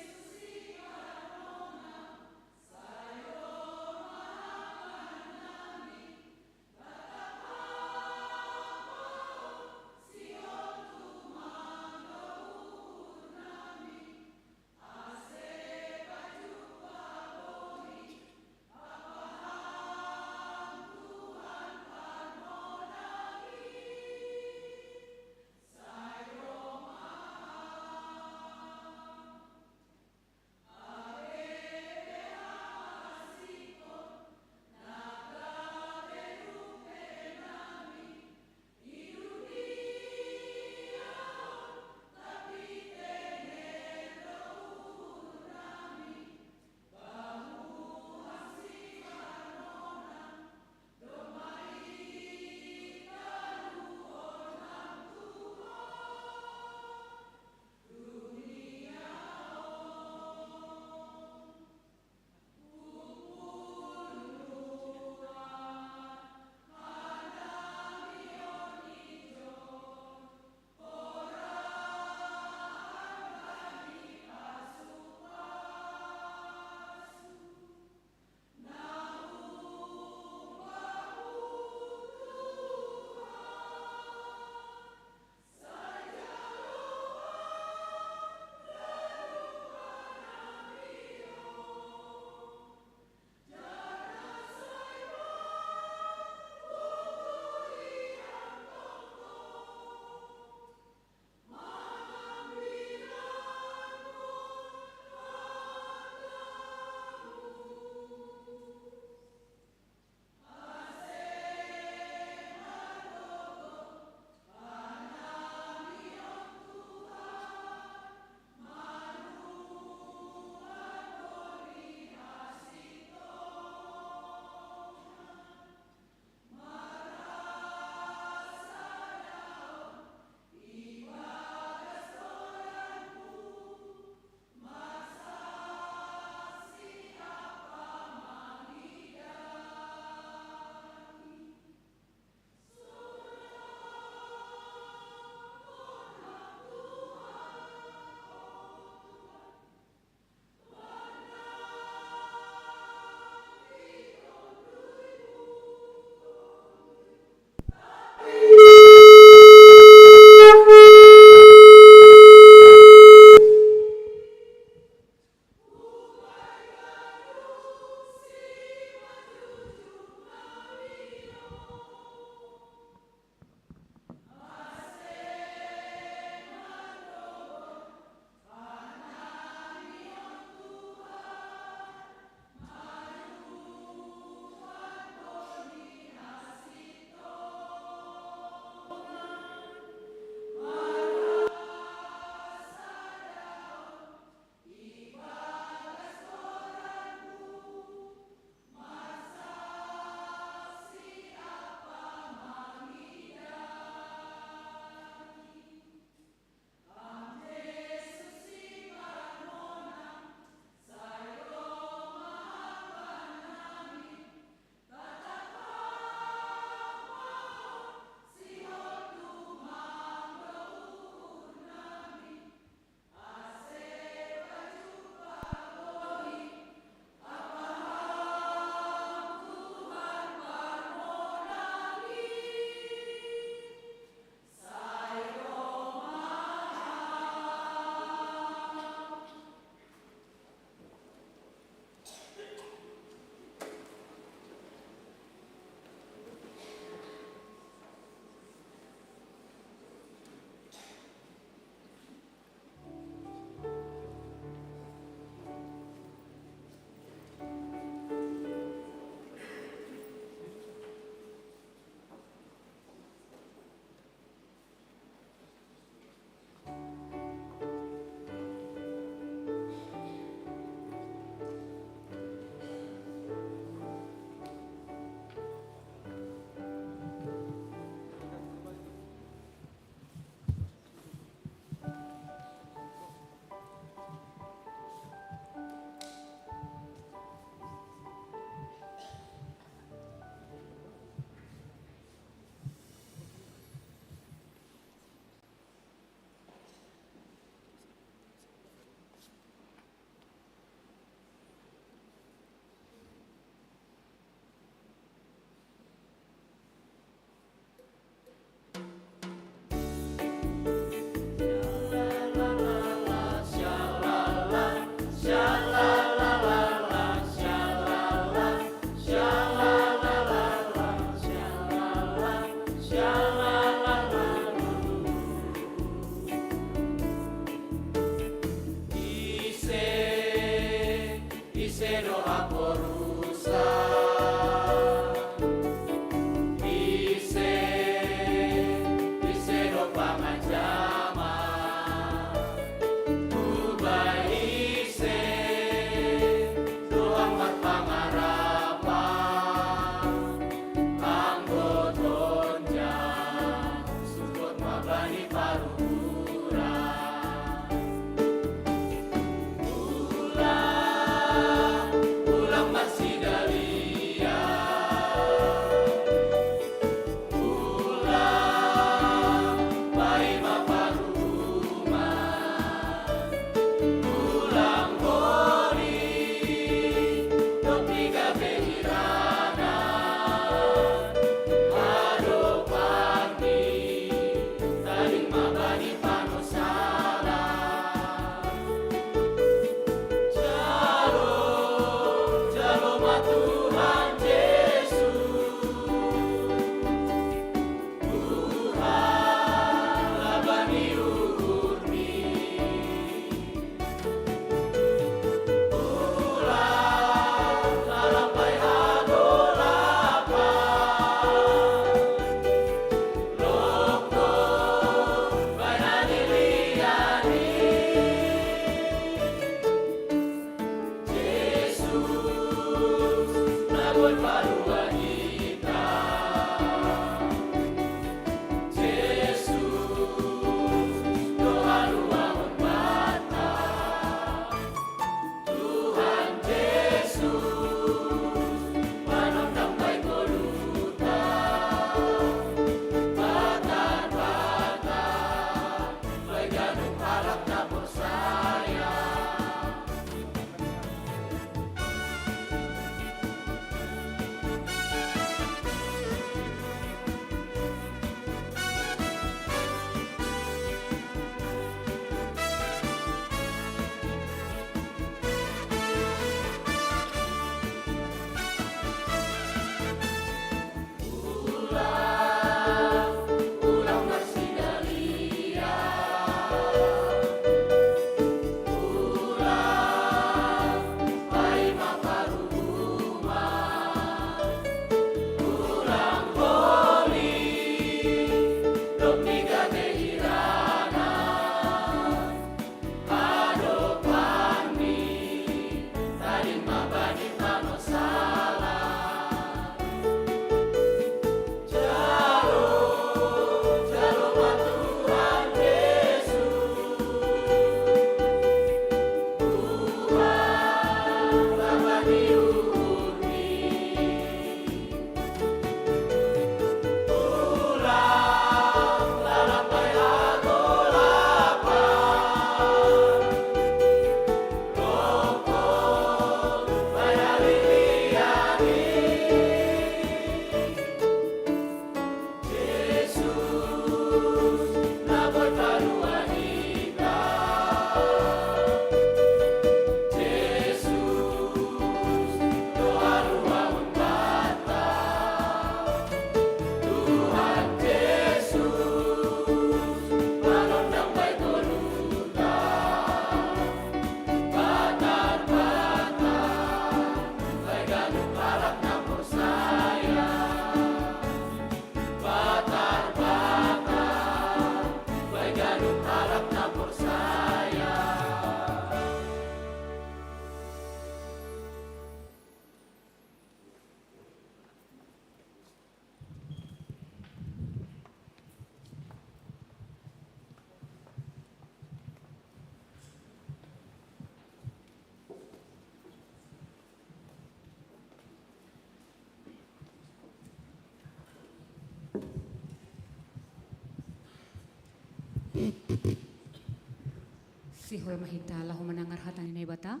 Sihol ma hita laho manangar hata ni Naibata.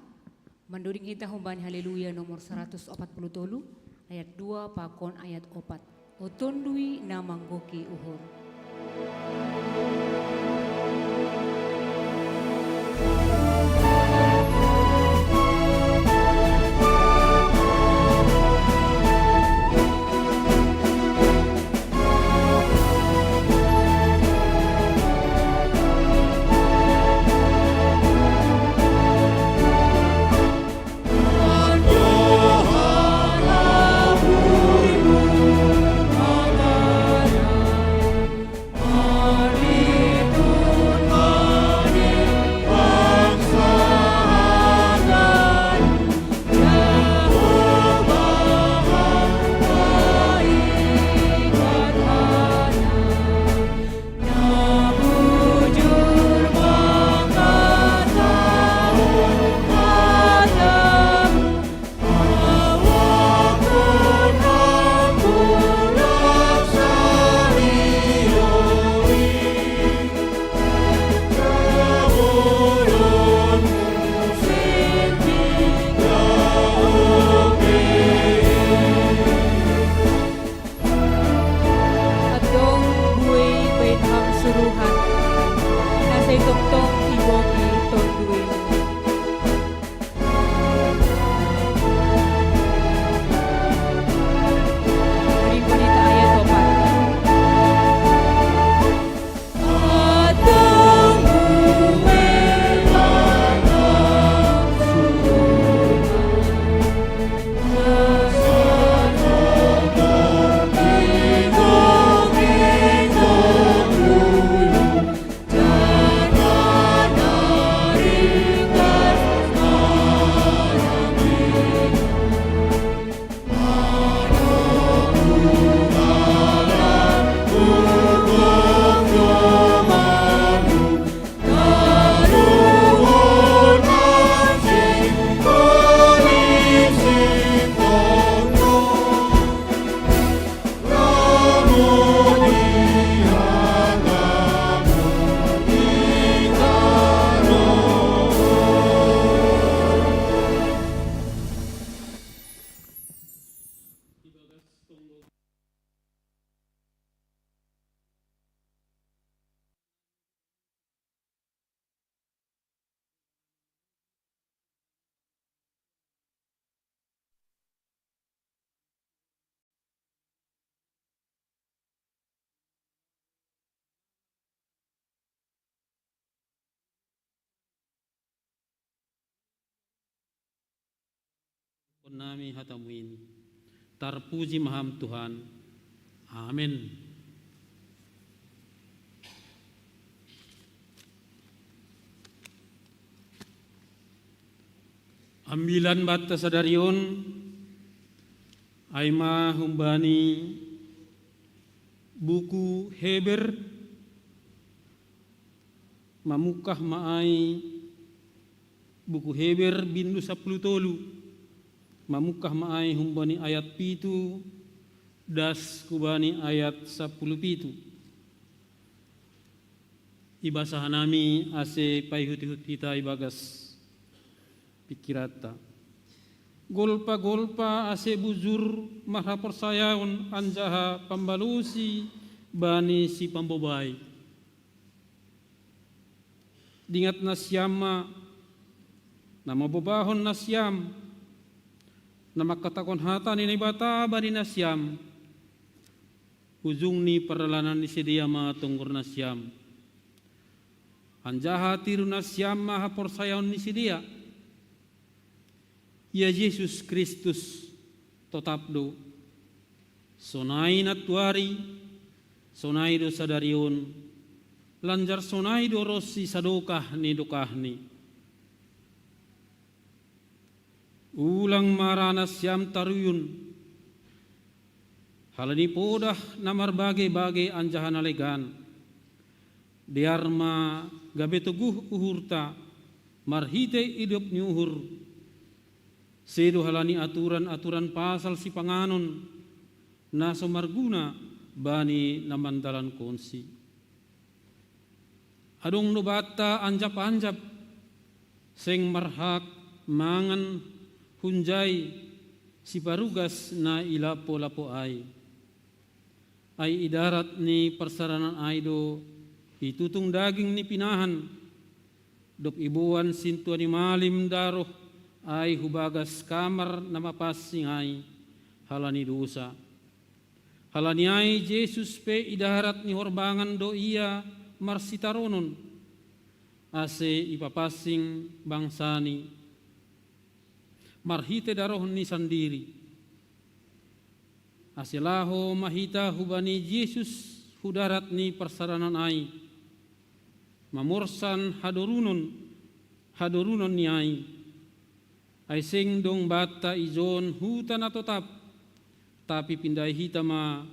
Mandoding hita humbani Haleluya nomor saratus opat pulu tolu, ayat dua pakon ayat opat. O Tonduy na manggoki uhur. Adong buei bahen ham suruhan, na sai tongtong ibogi Tonduy. Rimbo ni ta ayat opat. Nami hatamu in. Tarpuji ma Ham Tuhan. Amen. Ambilan banta sadari on, ai ma humbani buku Heber, mamungkah ma ai buku Heber bindu sapuluh tolu, mamungkah ma ai humbani ayat pitu, das hubani ayat sapuluh pitu. Ibasa hanami ase paihut-ihut hita ibagas pikiranta. Golpa-golpa ase bujur marhaporsayaon anjaha pambalosi bani sipambobai. Dingat nasiam ma, na mambobahon nasiam, na mangkatahon hata ni Naibata bani nasiam, ujung ni pardalanan ni sidea ma tonggor nasiam. Anjaha tiru nasiam ma haporsayaon ni sidea. Ia Jesus Kristus totap do, sonai nantuari, sonai do sadari on, lanjar sonai do ronsi sadokah ni dokahni. Ulang ma ra nasiam taruyun, halani podah na marbage-bage anjaha na legan. Dear ma gabe toguh uhurta marhitei idop ni uhur, sedo halani aturan-aturan pasal sipanganon na so marguna bani na mandalankonsi. Adong do banta anjap-anjap, Seng marhak mangan hunjai siparugas na i lapo-lapo ai. Ai i darat ni parsaranan ai do itutung daging ni pinahan, dob iboan sintua ni malim daroh ai hu bagas kamar na mapansing ai halani dousa. Halani ai Jesus pe i darat ni horbangan do ia marsitaronon, ase ipapansing bangsani marhite darohni sandiri. Ase laho ma hita hubani Jesus hu darat ni parsaranan ai, mamorsan hadorunon, hadorunon ni ai. Ai seng dong banta ijon huta na totap, tapi pindai hita ma,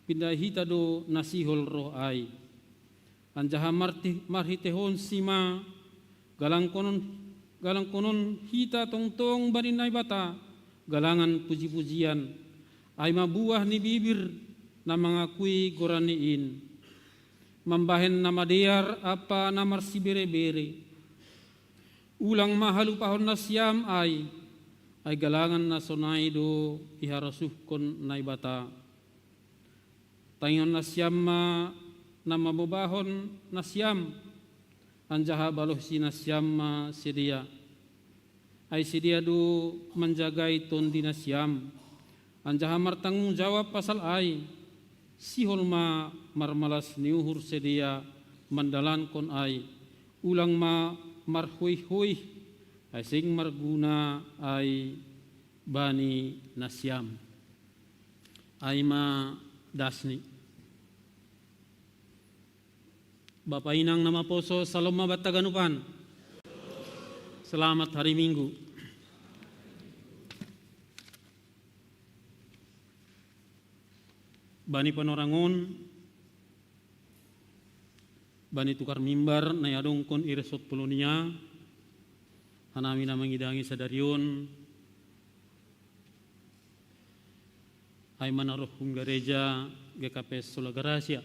pindai hita do na sihol roh ai. Anjaha marti-, marhitehonsi ma galangkonon, galangkonon hita tongtong bani Naibata galangan puji-pujian, ai ma buah ni bibir na mangakui goranni in. Mambahen na madear ampa na marsibere-bere. Ulang ma halupahon nasiam ai, ai galangan na sonai do iharosuhkon Naibata. Tangihon nasiam ma na mamobahon nasiam, anjaha balosi nasiam ma sidea. Ai sidea do manjagai tondi nasiam, anjaha martanggung jawab pasal ai. Sihol ma marmalas ni uhur sidea mandalankon ai, ulang ma marhoih-hoih, ai seng marguna ai bani nasiam. Ai ma dasni. Bapa inang na maposo, salom ma banta ganupan. Selamat hari Minggu. Bani panorang on, bani tukar mimbar na iadongkon i Resort Polonia, hanami na mangidangi sadari on, ai ma na roh hun gareja G K P S Sola Gratia.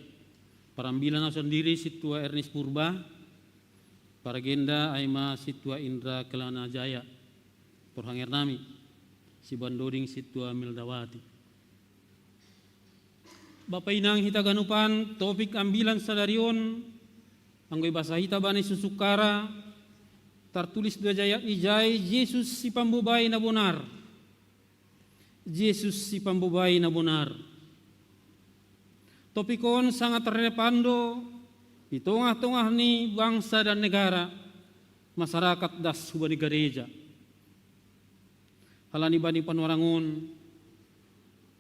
Parambilan ahu sandiri Sintua Ernest Purba, paragenda ai ma Sintua Indra Kelana Jaya, parhangernami, sibandoding Sintua Mildawati. Bapa inang hita ganupan, topik ambilan sadari on, anggo ibasa hita bani susukara, tartulis do jaya ijai Jesus sipambobai na bonar. Jesus sipambobai na bonar. Topik on sangat relevan do di tongah-tongah ni bangsa dan negara, masyarakat das hubani gareja. Halani bani panorang on,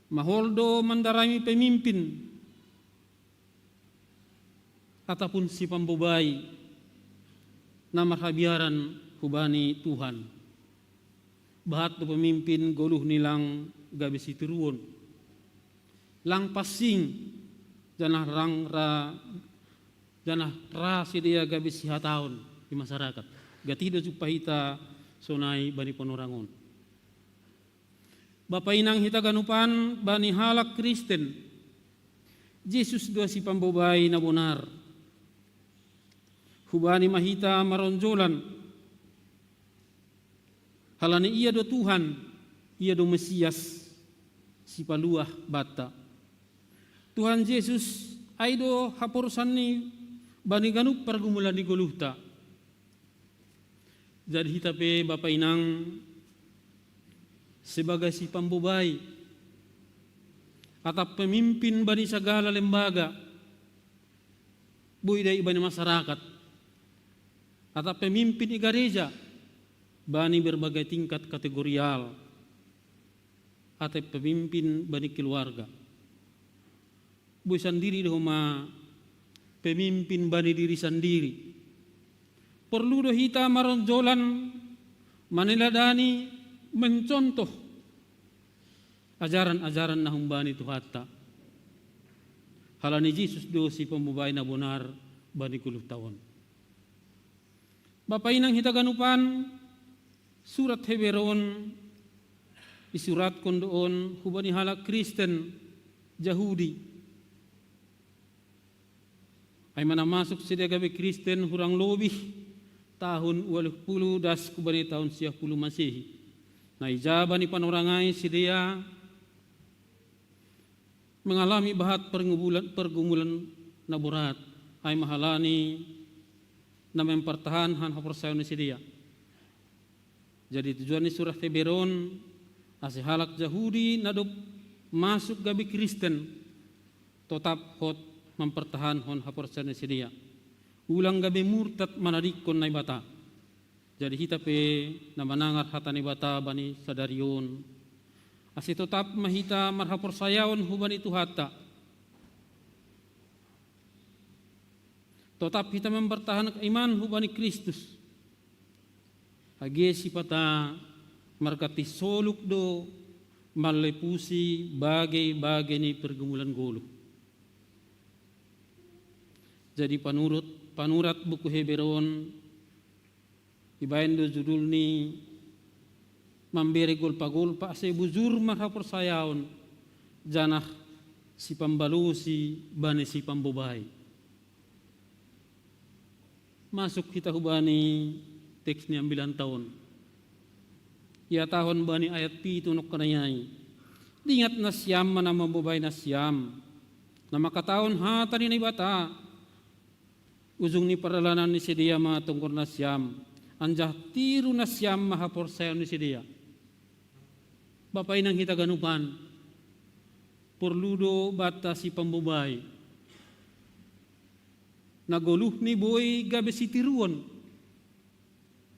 mahol do mandarami pemimpin atapun sipambobai na marhabiaran hubani Tuhan. Bahat do pemimpin goluh ni lang gabe sitiruon, lang pansing, janah lang ra, janah ra sidea gabe sihataon di masyarakat. Gati do jumpah hita sonai bani panorang on. Bapa inang hita ganupan, bani halak Kristen, Jesus do sipambobai na bonar. Hubani ma hita maronjolan, halani Ia do Tuhan, Ia do Mesias, sipaluah banta. Tuhan Jesus ai do haporusanni bani ganup pargumulan ni goluhta. Jadi hita pe, bapa inang, sebagai sipambobai atap pemimpin bani sagala lembaga, boi da i bani masyarakat, atap pemimpin i gareja, bani berbagai tingkat kategorial, atap pemimpin bani keluarga. Boi sandiri do homa pemimpin bani diri sandiri. Porlu do hita maronjolan, maneladani, mencontoh ajaran-ajaran na humbani Tuhanta. Halani Jesus do sipambobai na bonar bani goluhta on. Bapa inang hita ganupan, surat Heber on isuratkon do on hubani halak Kristen Jahudi. Ai ma na masuk sidea gabe Kristen hurang lobih tahun waluh pulu das kubani tahun siah pulu Masehi. Na ija bani panorang ai sidea mengalami bahat pergumulan, pergumulan na borat, ai ma halani na mempertahanhon haporsayaon ni sidea. Jadi tujuan ni surat Heber on, ase halak Jahudi na dob masuk gabe Kristen, totap hot mempertahanhon haporsayaon ni sidea. Ulang gabe murtad manadingkon Naibata. Jadi hita pe na manangar hata Naibata bani sadari on, ase totap ma hita marhaporsayaon hubani Tuhanta. Totap hita mempertahanhon iman hubani Kristus. Age sipata marganti soluk do malepusi bage-bage ni pergumulan goluh. Jadi panurut, panurat buku Heber on, ibaen do judul ni mambere golpa-golpa ase bujur marhaporsayaon, janah sipambalosi bani sipambobai. Masuk hita hubani teks ni ambilan ta on. Ihatahon bani ayat pitu nongkanai ai. Dingat nasiam ma na mambobai nasiam, na mangkatahon hata ni Naibata. Ujung ni pardalanan ni sidea ma tonggor nasiam, anjaha tiru nasiam ma haporsayaon ni sidea. Bapa inang hita ganupan, porlu do banta sipambobai na goluhni boi gabe sitiruon,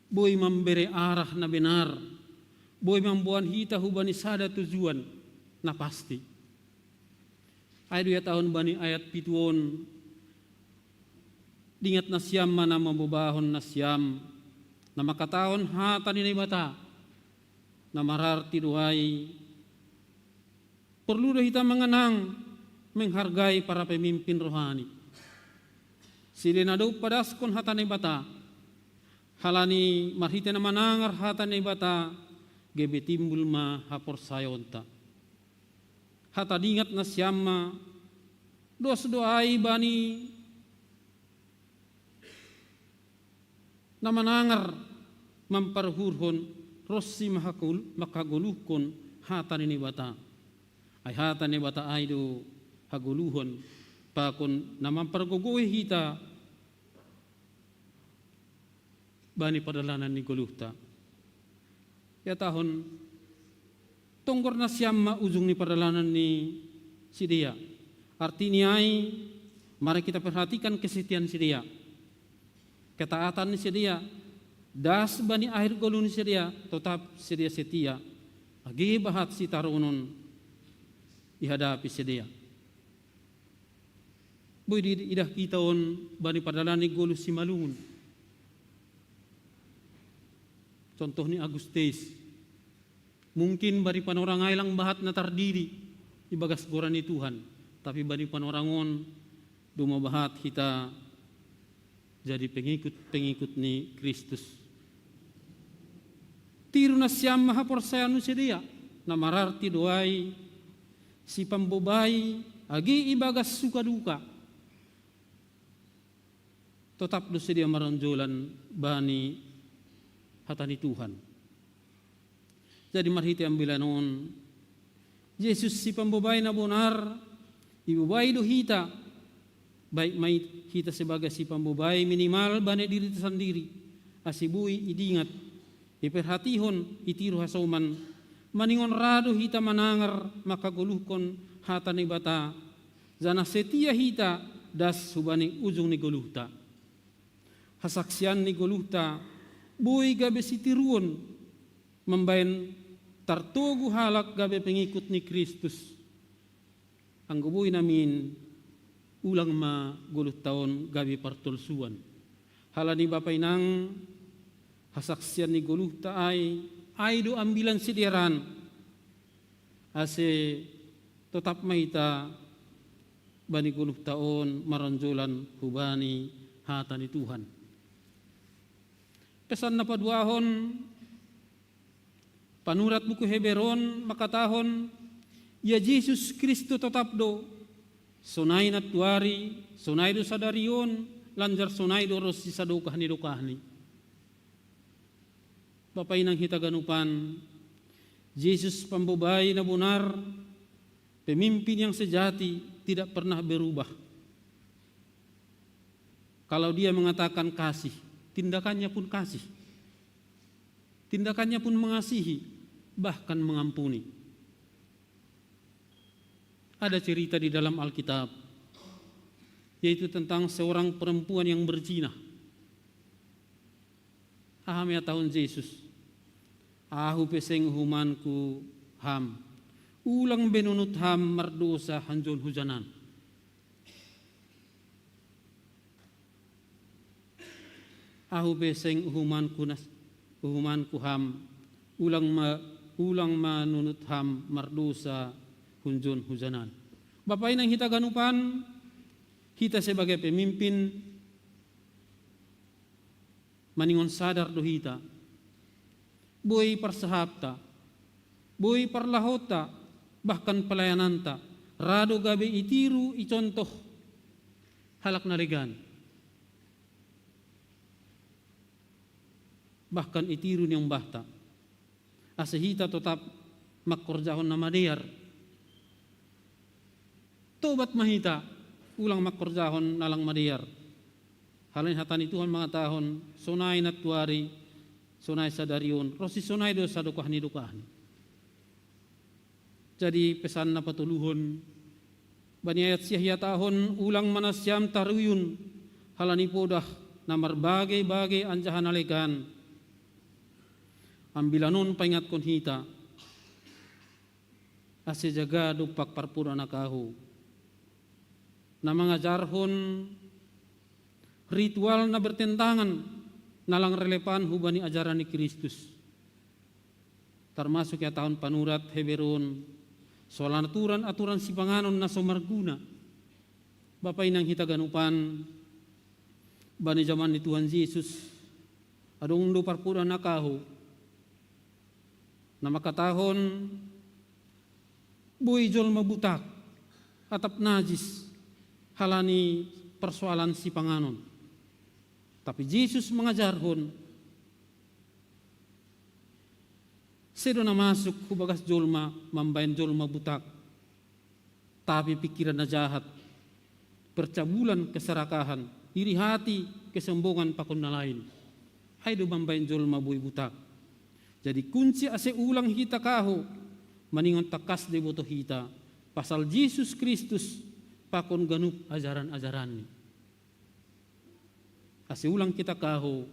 boi mambere arah na benar, boi mamboan hita hubani sada tujuan na pasti. Ai do ihatahon bani ayat pitu on, dingat nasiam ma na mambobahon nasiam, na mangkatahon hata ni Naibata, na mararti do ai, porlu do hita manganang, menghargai para pemimpin rohani. Sidea na dob padaskon hata Naibata, halani marhite na manangar hata Naibata, gabe timbul ma haporsayaonta. Hata dingat nasiam ma, dos do ai bani na manangar mamparhurhon ronsi mahagol-, manghagoluhkon hata ni Naibata. Ai hata ni Naibata ai do hagoluhon, pakon na mampargogoi hita bani pardalanan ni goluhta. Ihatahon, tonggor nasiam ma ujung ni pardalanan ni sidea. Artini ai, mari kita perhatikan kesetiaan sidea. Ketaatan ni sidea, das bani akhir goluh ni sidea, totap sidea setia. Age bahat sitaronon ihadapi sidea. Boi diidah hita on bani pardalanan ni goluh simalungun. Contoh ni Agustes. Mungkin bani panorang ai lang bahat na tardidi ibagas goran ni Tuhan, tapi bani panorang on, domma bahat hita jadi pengikut-pengikut ni Kristus. Tiru nasiam ma haporsayaon ni sidea, na mararti do ai sipambobai age ibagas suka duka. Totap do sidea maronjolan bani hata ni Tuhan. Jadi marhite ambilan on, Jesus sipambobai na bonar, ibobai do hita, baik ma hita sebagai sipambobai minimal bani dirita sandiri, ase boi idingat, iperhatihon, itiru hasoman, maningon ra do hita manangar manghagoluhkon hata ni Naibata, janah setia hita das hubani ujung ni goluhta. Hasaksian ni goluhta boi gabe sitiruon mambaen tartogu halak gabe pengikut ni Kristus. Anggo boi namin, ulang ma goluhta on gabe partolsuan. Halani bapa inang, hasaksian ni goluhta ai, ai do ambilan sidearan. Ase totap ma hita bani goluhta on maronjolan hubani hata ni Tuhan. Pesan na paduahon, panurat buku Heber on mangkatahon, ia Jesus Kristus totap do, sonai nantuari, sonai do sadari on, lanjar sonai do ronsi sadokah ni dokahni. Bapa inang hita ganupan, Jesus pambobai na bonar, pemimpin yang sejati, tidak pernah berubah. Kalau dia mengatakan kasih, tindakannya pun kasih. Tindakannya pun mengasihi, bahkan mengampuni. Ada cerita di dalam Alkitab, yaitu tentang seorang perempuan yang berzina. Aha ma ihatahon Jesus, "Ahu pe seng uhumanku ham, ulang be nunut ham mardosa hunjon hujanan." "Ahu pe seng uhumanku nas-, uhumanku ham, ulang ma, ulang ma nunut ham mardosa hunjon hujanan." Bapa inang hita ganupan, hita sebagai pemimpin, maningon sadar do hita, boi parsahapta, boi parlahonta, bahkan pelayananta, ra do gabe itiru icontoh halak na legan, bahkan itiru ni ombahta, ase hita totap mangkorjahon na madear. Tobat ma hita, ulang mangkorjahon na lang madear. Halani hata ni Tuhan mangatahon, "Sonai nantuari, sonai sadari on, ronsi sonai do sadokah ni dokahni." Jadi pesan na patoluhon, bani ayat sia ihatahon, "Ulang ma nasiam taruyun halani podah na marbagei-bagei anjaha na legan." Ambilan on paingatkon hita, ase jaga dompak parpoda na kahou, na mangajarhon ritual na bertentangan, na lang relevan hubani ajaran ni Kristus. Tarmasuk ihatahon panurat Heber on soal aturan-aturan sipanganon na so marguna. Bapa inang hita ganupan, bani jaman ni Tuhan Jesus, adong do parpoda na kahou na mangkatahon, boi jolma butak, atap najis, halani parsoalan sipanganon. Tapi Jesus mangajarhon, sedo na masuk hu bagas jolma mambahen jolma butak, tapi pingkiran na jahat, percabulan, keserakahan, iri hati, kesombongan pakon na lain, ai do mambahen jolma boi butak. Jadi kunci ase ulang hita kahou, maningon tangkas do iboto hita pasal Jesus Kristus pakon ganup ajaran-ajaranni. Ase ulang hita kahou,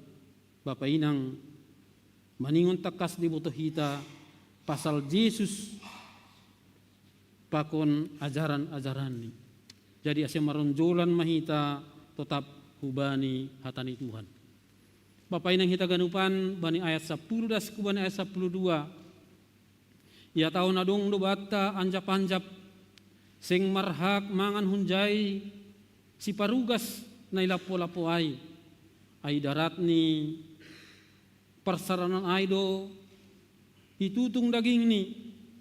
bapa inang, maningon tangkas do iboto hita pasal Jesus pakon ajaran-ajaranni. Jadi ase maronjolan ma hita totap hubani hata ni Tuhan. Bapa inang hita ganupan, bani ayat sampulu das hubani ayat sampulu dua, ihatahon, adong do banta anjap-anjap, seng marhak mangan hunjai siparugas na i lapo-lapo ai, ai darat ni parsaronon ai do itutung dagingni,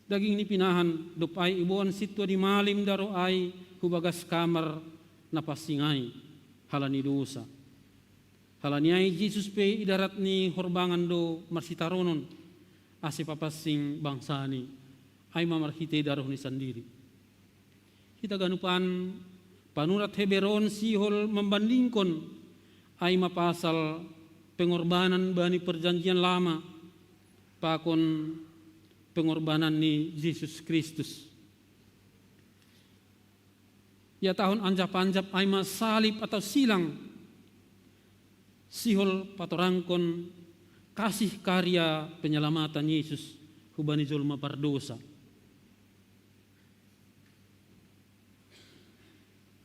daging ni pinahan, dob ai iboan sintua ni malim daroh ai hu bagas kamar na pansing ai, halani dosa. Halani ai Jesus pe i darat ni horbangan do marsitaronon, ase papansing bangsani, ai ma marhitei darohni sandiri. Hita ganupan, panurat Heber on sihol mambandingkon, ai ma pasal pengorbanan bani Perjanjian Lama pakon pengorbanan ni Jesus Kristus. Ihatahon anjap-anjap ai ma salib atau silang, sihol patorangkon kasih karya penyelamatan Yesus hubani jolma pardosa.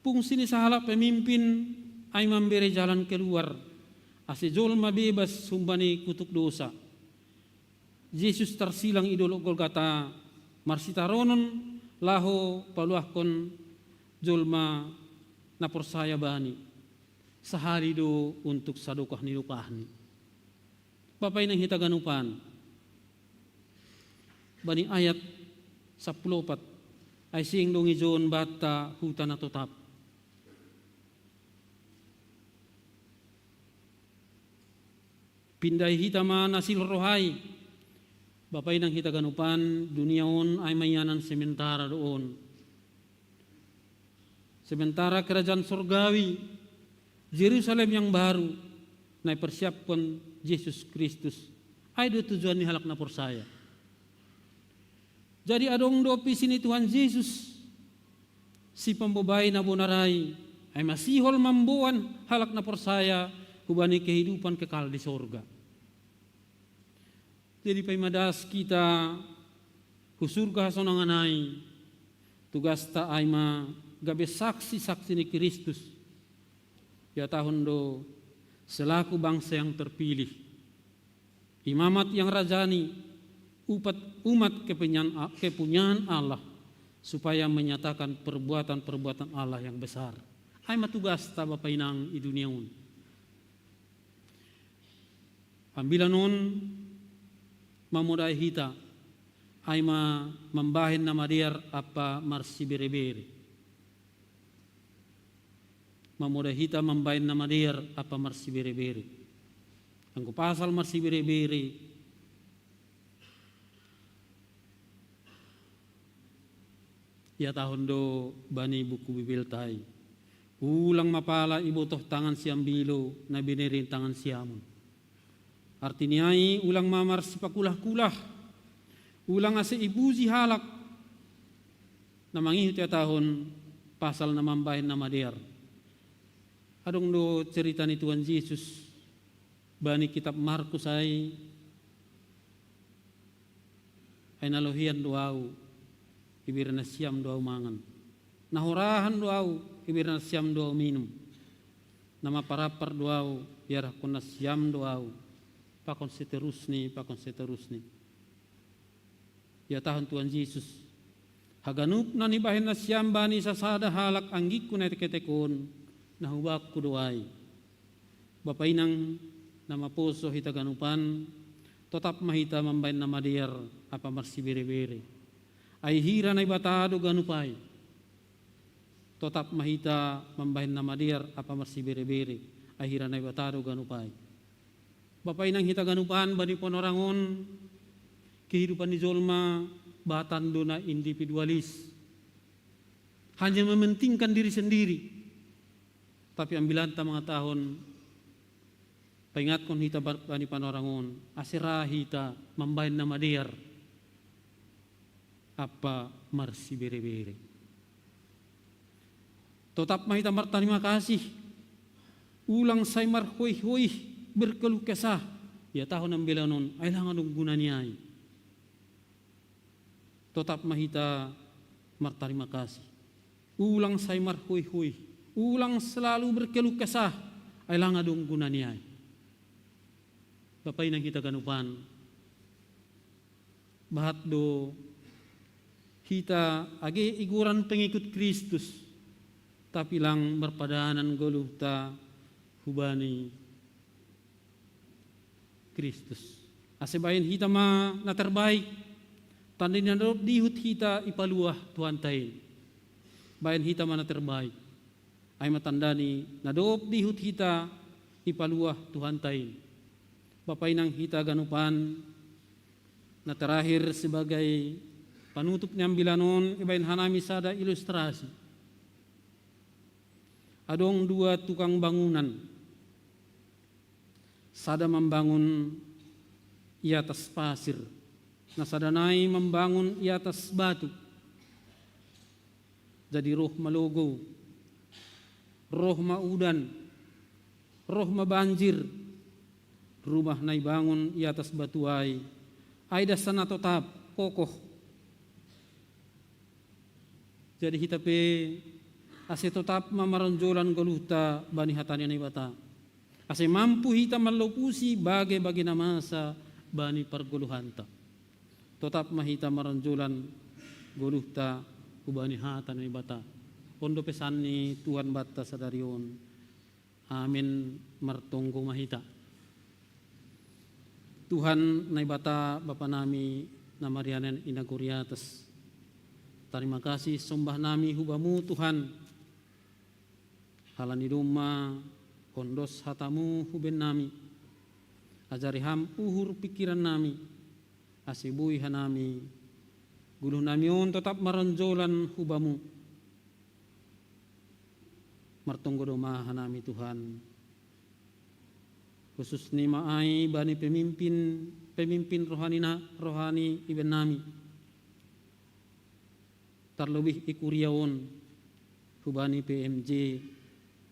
Fungsi ni sahalak pemimpin ai mambere jalan keluar, ase jolma bebas humbani kutuk dosa. Jesus tarsilang i dolok Golgata marsitaronon laho paluahkon jolma na porsaya Bani, sahali do untuk sadokah ni dokahni. Bapa inang hita ganupan, bani ayat sampulu opat, ai seng dong ijon banta huta na totap. Pindai hita ma na silhor rohai. Bapa inang hita ganupan, dunia on ai ma ianan sementara do on. Sementara kerajaan sorgawi, Jerusalem yang baru, na ipersiapkon Jesus Kristus, ai do tujuan ni halak na porsaya. Jadi adong do visi ni Tuhan Jesus, sipambobai na bonar ai, ai ma sihol mamboan halak na porsaya hubani kehidupan kekal di sorga. Jadi paima das hita hu surga hasonangan ai, tugasta ai ma gabe saksi-saksi ni Kristus. Ia tahun do selaku bangsa yang terpilih, imamat yang rajani, upat, umat kepunyaan, kepunyaan Allah, supaya menyatakan perbuatan-perbuatan Allah yang besar. Ai ma tugasta bapa inang i dunia on. Ambilan on mamodai hita, ai ma mambahen na madear ampa marsibere-bere. Mamodai hita mambahen na madear ampa marsibere-bere. Anggo pasal marsibere-bere, ia tahun do bani buku Bibelta i. Ulang ma pala ibotoh tangan siambilo na binere tangan siamun. Arti ni ai ulang ma marsipakulah-kulah. Ulang ase ipuji halak na mangihut ia tahun pasal na mambahen na madear. Adong do cerita ni Tuhan Jesus bani kitab Markus ai, ai na lohian do au, ibere nasiam do au mangan. Na horahan do au, ibere nasiam do au minum. Na maparampar do au, iarahkon nasiam do au. Pakon seterusni, pakon seterusni. Ia tahun Tuhan Jesus, haganup na nibahen nasiam bani sasada halak anggingku na etek-etek on, na hubakku do ai. Bapa inang na maposo hita ganupan, totap ma hita mambahen na madear ampa marsibere-bere. Ai hira Naibata do ganup ai. Totap ma hita mambahen na madear ampa marsibere-bere, ai hira Naibata do ganup ai. Bapa inang hita ganupan, bani panorang on, kehidupan ni jolma bahan do na individualis. Hanya mementingkan diri sendiri. Tapi ambilanta mangatahon, paingatkon hita ba-, bani panorang on, ase ra hita mambahen na madear ampa marsibere-bere. Totap ma hita martarima kasih, ulang sai marhoih-hoih, berkeluh kesah, ia tahun ambilan on, ai lang adong guna ni ai. Totap ma hita martarima kasih. Ulang sai marhoih-hoih, ulang selalu berkeluh kesah, ai lang adong guna ni ai. Bapa inang hita ganupan, bahat do hita age igoran pengikut Kristus, tapi lang marpadanan goluhta hubani Kristus. Ase bahen hita ma na terbaik, tanda ni na dob diihut hita ipaluah Tuhanta in. Bahen hita ma na terbaik. Ai ma tanda ni na dob diihut hita ipaluah Tuhanta in. Bapa inang hita ganupan, na terakhir sebagai panutup ni ambilan on, ibahen hanami sada ilustrasi. Adong dua tukang bangunan. Sada mambangun i atas pasir, na sada nai mambangun i atas batu. Jadi roh ma logou, roh ma udan, roh ma banjir, rumah na ibangun i atas batu ai, ai das na totap, kokoh. Jadi hita pe ase totap ma maronjolan goluhta bani hata ni Naibata. Ase mampu hita mallopusi bage-bage na masa bani pargoluhanta. Totap ma hita maronjolan goluhta hubani hata ni Naibata. On do pesan ni Tuhan banta sadari on. Amin. Martonggo ma hita. Tuhan Naibata, Bapa nami na marianan i nagori atas, tarima kasih sombah nami hu Bamu, Tuhan. Halani domma ondos hatamu hu bennami. Ajari Ham uhur pikiran nami, ase boi hanami goluh nami on totap maronjolan hu Bamu. Martonggo do ma hanami Tuhan, khusus ni ma ai bani pemimpin, pemimpin rohani na, rohani iban nami, tarlobih i kuria on, hubani P M J,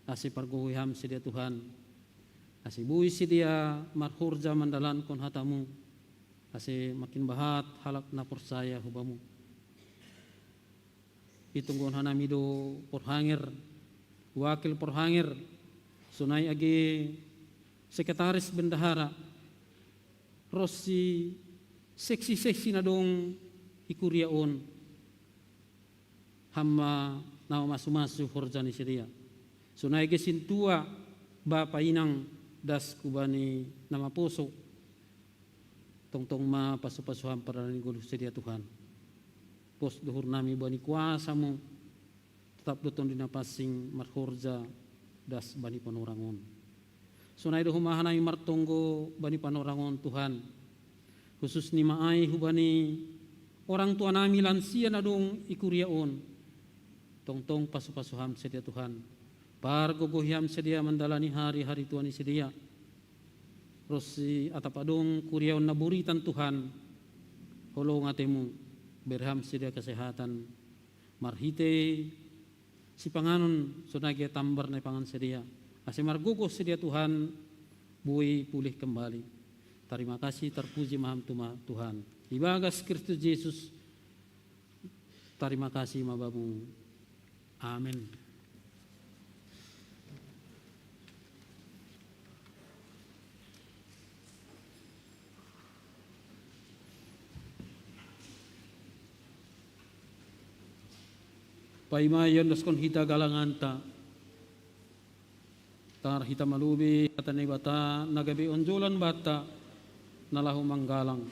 ase pargogohi Ham sidea Tuhan, ase boi sidea marhorja mandalankon hata-Mu, ase makin bahat halak na porsaya hu Bamu. Itonggohon hanami do porhanger, wakil porhanger, sonai age sekretaris bendahara, ronsi seksi-seksi na dong i kuria on. Ham ma na mamasu-masu horja ni sidea. Sonai age sintua, bapa inang, das hubani na maposo. Tongtong ma pasu-pasu Ham pardalanan ni goluh sidea Tuhan. Pos do uhur nami bani kuasa-Mu, totap do Tondi Napansing marhorja das bani panorang on. Sonai do homa hanami martonggo bani panorang on Tuhan, khusus ni ma ai hubani orang tua nami lansia na dong i kuria on. Tongtong pasu-pasu Ham sidea Tuhan, pargogohi Ham sidea mandalani hari-hari tua ni sidea. Ronsi atap adong kuria on na buritan Tuhan, holong ate-Mu, bere Ham sidea kesehatan, marhite sipanganon sonai age tambar na ipangan sidea, ase margogoh sidea Tuhan, boi pulih kembali. Tarima kasih, tarpuji ma Ham tu ma Tuhan. Ibagas Kristus Jesus, tarima kasih ma Bamu. Amen. Paima iondoskon hita galanganta, tangar hita malobi hata ni Naibata na gabe onjolan banta na laho manggalang.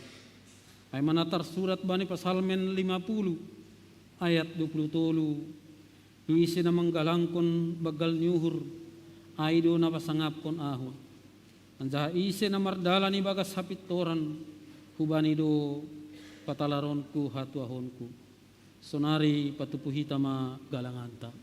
Ai ma na tarsurat bani Psalmen lima puluh ayat dua puluh tolu, ise na manggalangkon banggal ni uhur, ai do na pasangapkon ahu. Anjaha ise na mardalan ibagas hapintoran, hubani do patalaronku hatuahonku. Sonari patupu hita ma galanganta.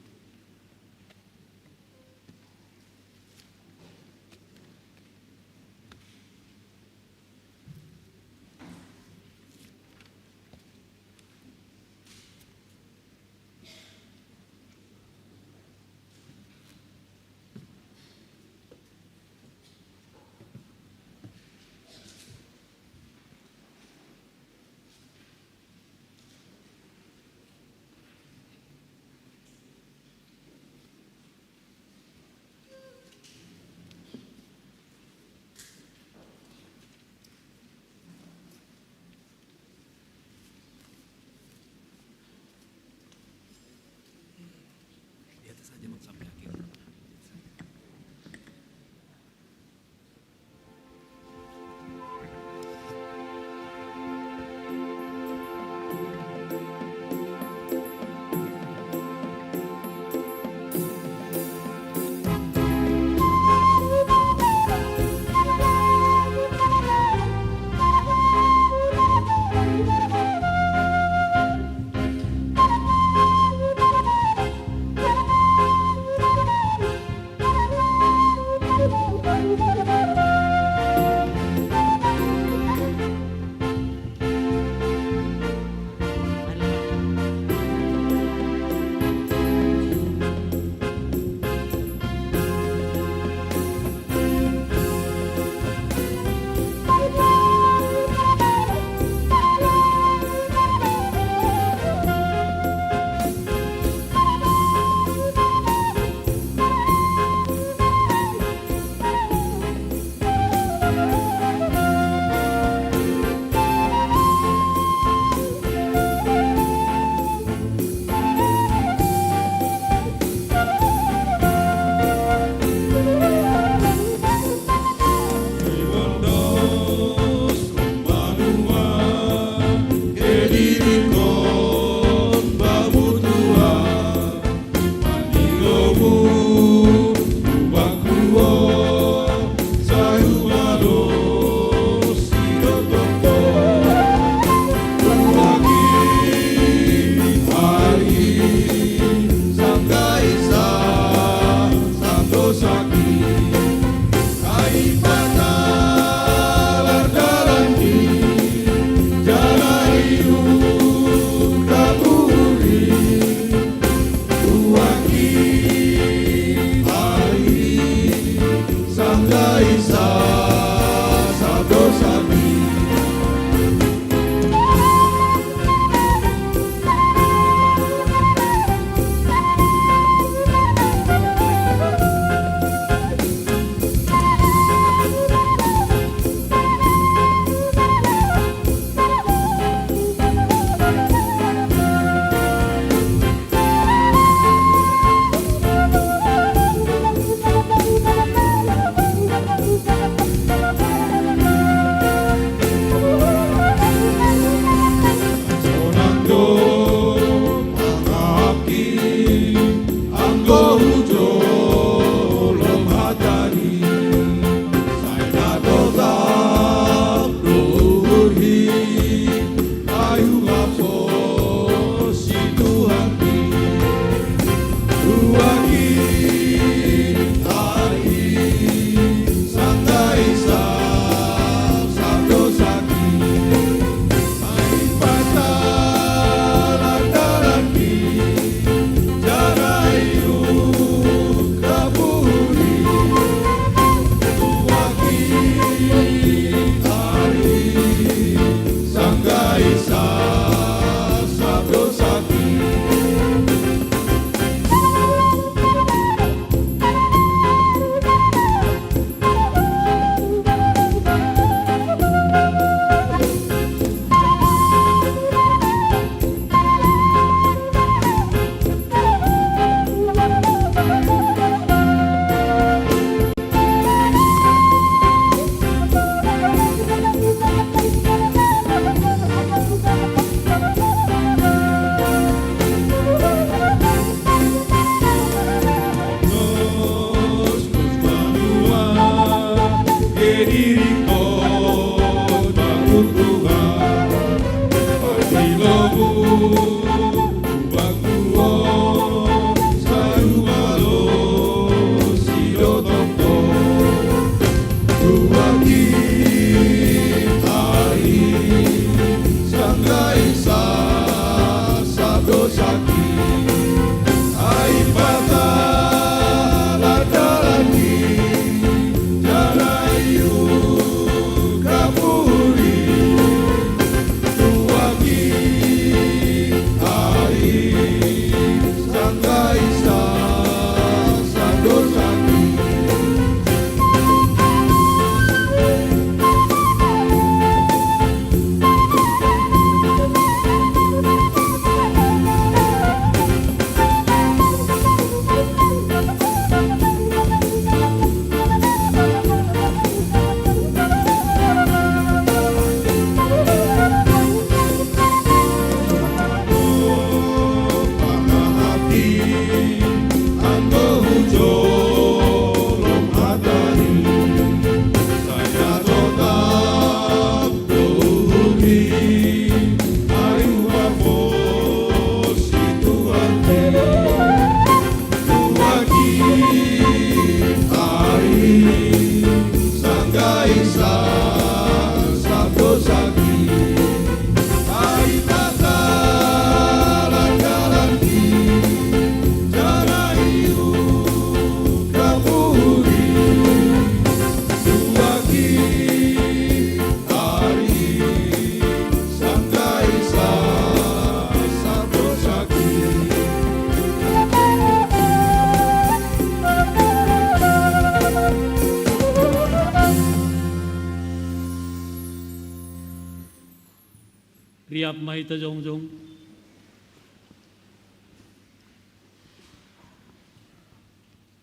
Riap ma hita jongjong.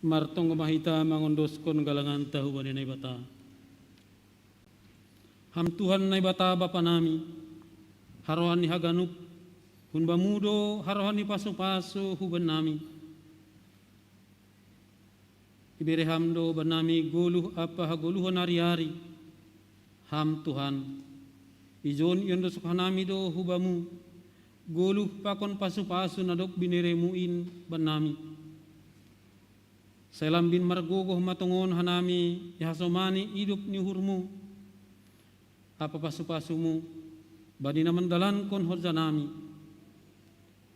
Martonggo ma hita mangondoskon galanganta hubani Naibata. Ham Tuhan Naibata Bapa nami, harohan ni haganup, hun Bamu do harohan ni pasu-pasu huban nami. Ibere Ham do banami goluh ampa hagoluhon ari-ari. Ham Tuhan, ijon iondoskonami do hu Bamu goluh pakon pasu-pasu na dob binereMu in banami. Sai lambin margogoh ma tongon hanami ihasomani idop ni uhurMu ampa pasu-pasuMu, bani na mandalankon horjanami.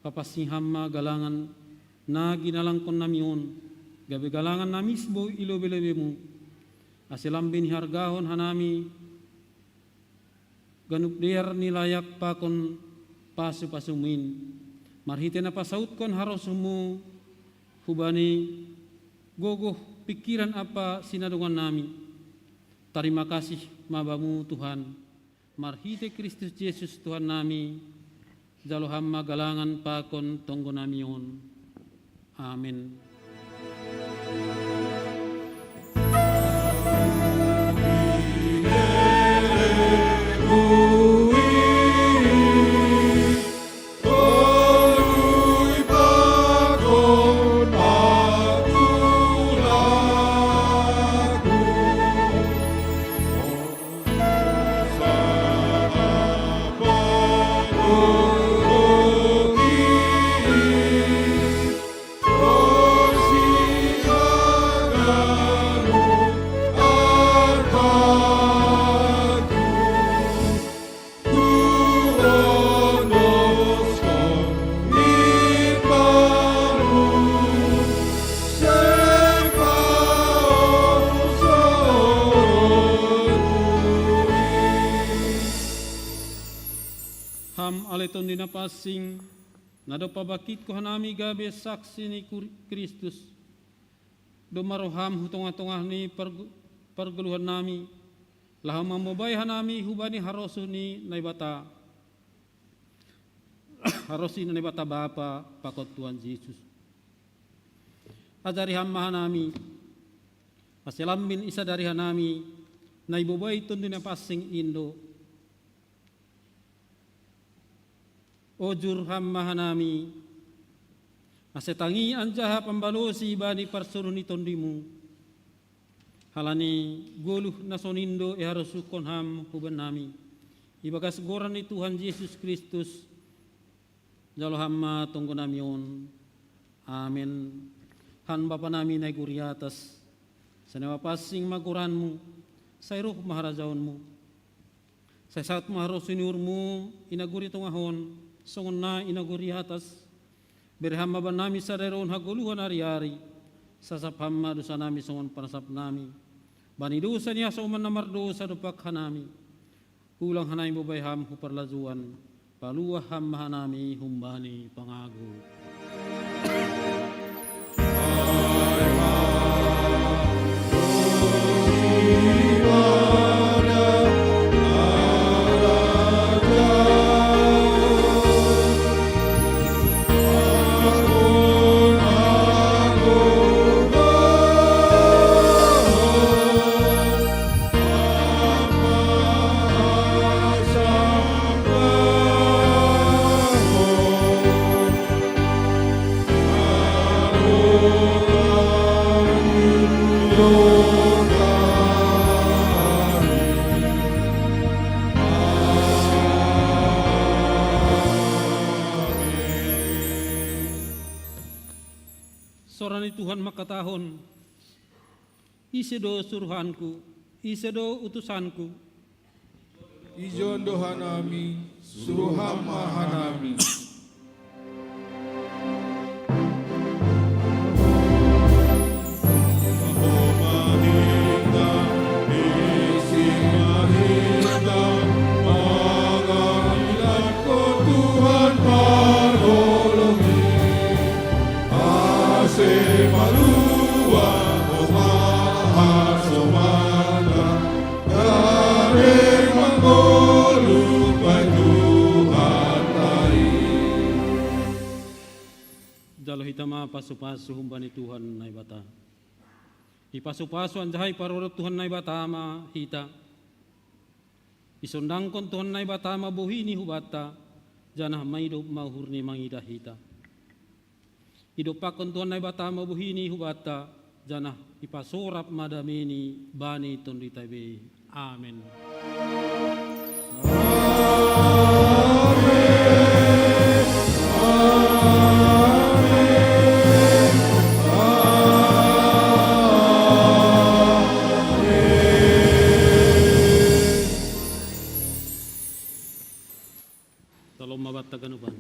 Papansing Ham ma galangan na ginalangkonnami on, gabe galangan na misbou i lobe-lobeMu, ase lambin ihargahon hanami ganup dear ni layak pakon pasu-pasuMu in, marhite na pasautkon harosuMu hubani gogoh, pingkiran ampa sinadongannami. Tarima kasih ma Bamu Tuhan, marhite Kristus Jesus Tuhannami, jalo Ham ma galangan pakon tonggonami on. Amen. Ham ale Tondi Na Pansing, na dob pabangkitkon hanami gabe saksi ni Kur-, Kristus, domma roham hu tongah-tongah ni parg-, pargoluhannami, laho mambobai hanami hubani harosuh ni Naibata, harosuh ni Naibata Bapa pakon Tuhan Jesus. Ajari Ham ma hanami, ase lambin isadari hanami na ibobai Tondi Na Pansing in do. Ojur Ham ma hanami, ase tangi anjaha pambalosi bani parsuruh ni TondiMu. Halani goluh na sonin do iharosuhkon Ham hubannami, ibagas goran ni Tuhan Jesus Kristus, jalo Ham ma tonggonami on. Amen. Han Bapanami na i gori atas, sai na mapansing ma goranMu, sai roh ma harajaonMu. Sai saut ma harosuh ni uhurMu i nagori tongah on, songon na i nagori atas. Bere Ham ma bannami sadari on hagoluhan ari-ari. Sasap Ham ma dosanami songon panasapnami, bani dosa ni hasoman na mardosa dompak hanami. Ulang hanami bobai Ham hu parlajuan, paluah Ham ma hanami humbani pangago. Sora ni Tuhan mangkatahon, ise do suruhanku, ise do utusanku? Ijon do hanami, suruhan ma hanami. Jalo hita ma pasu-pasu humbani Tuhan Naibata. Ipasu-pasu anjaha iparorot Tuhan Naibata ma hita. Isondangkon Tuhan Naibata ma bohini hubanta, janah maidop ma uhurni mangidah hita. Idompakkon Tuhan Naibata ma bohini hubanta, janah ipasorap ma dameni bani tondinta be. Amen. Salom ma banta ganupan.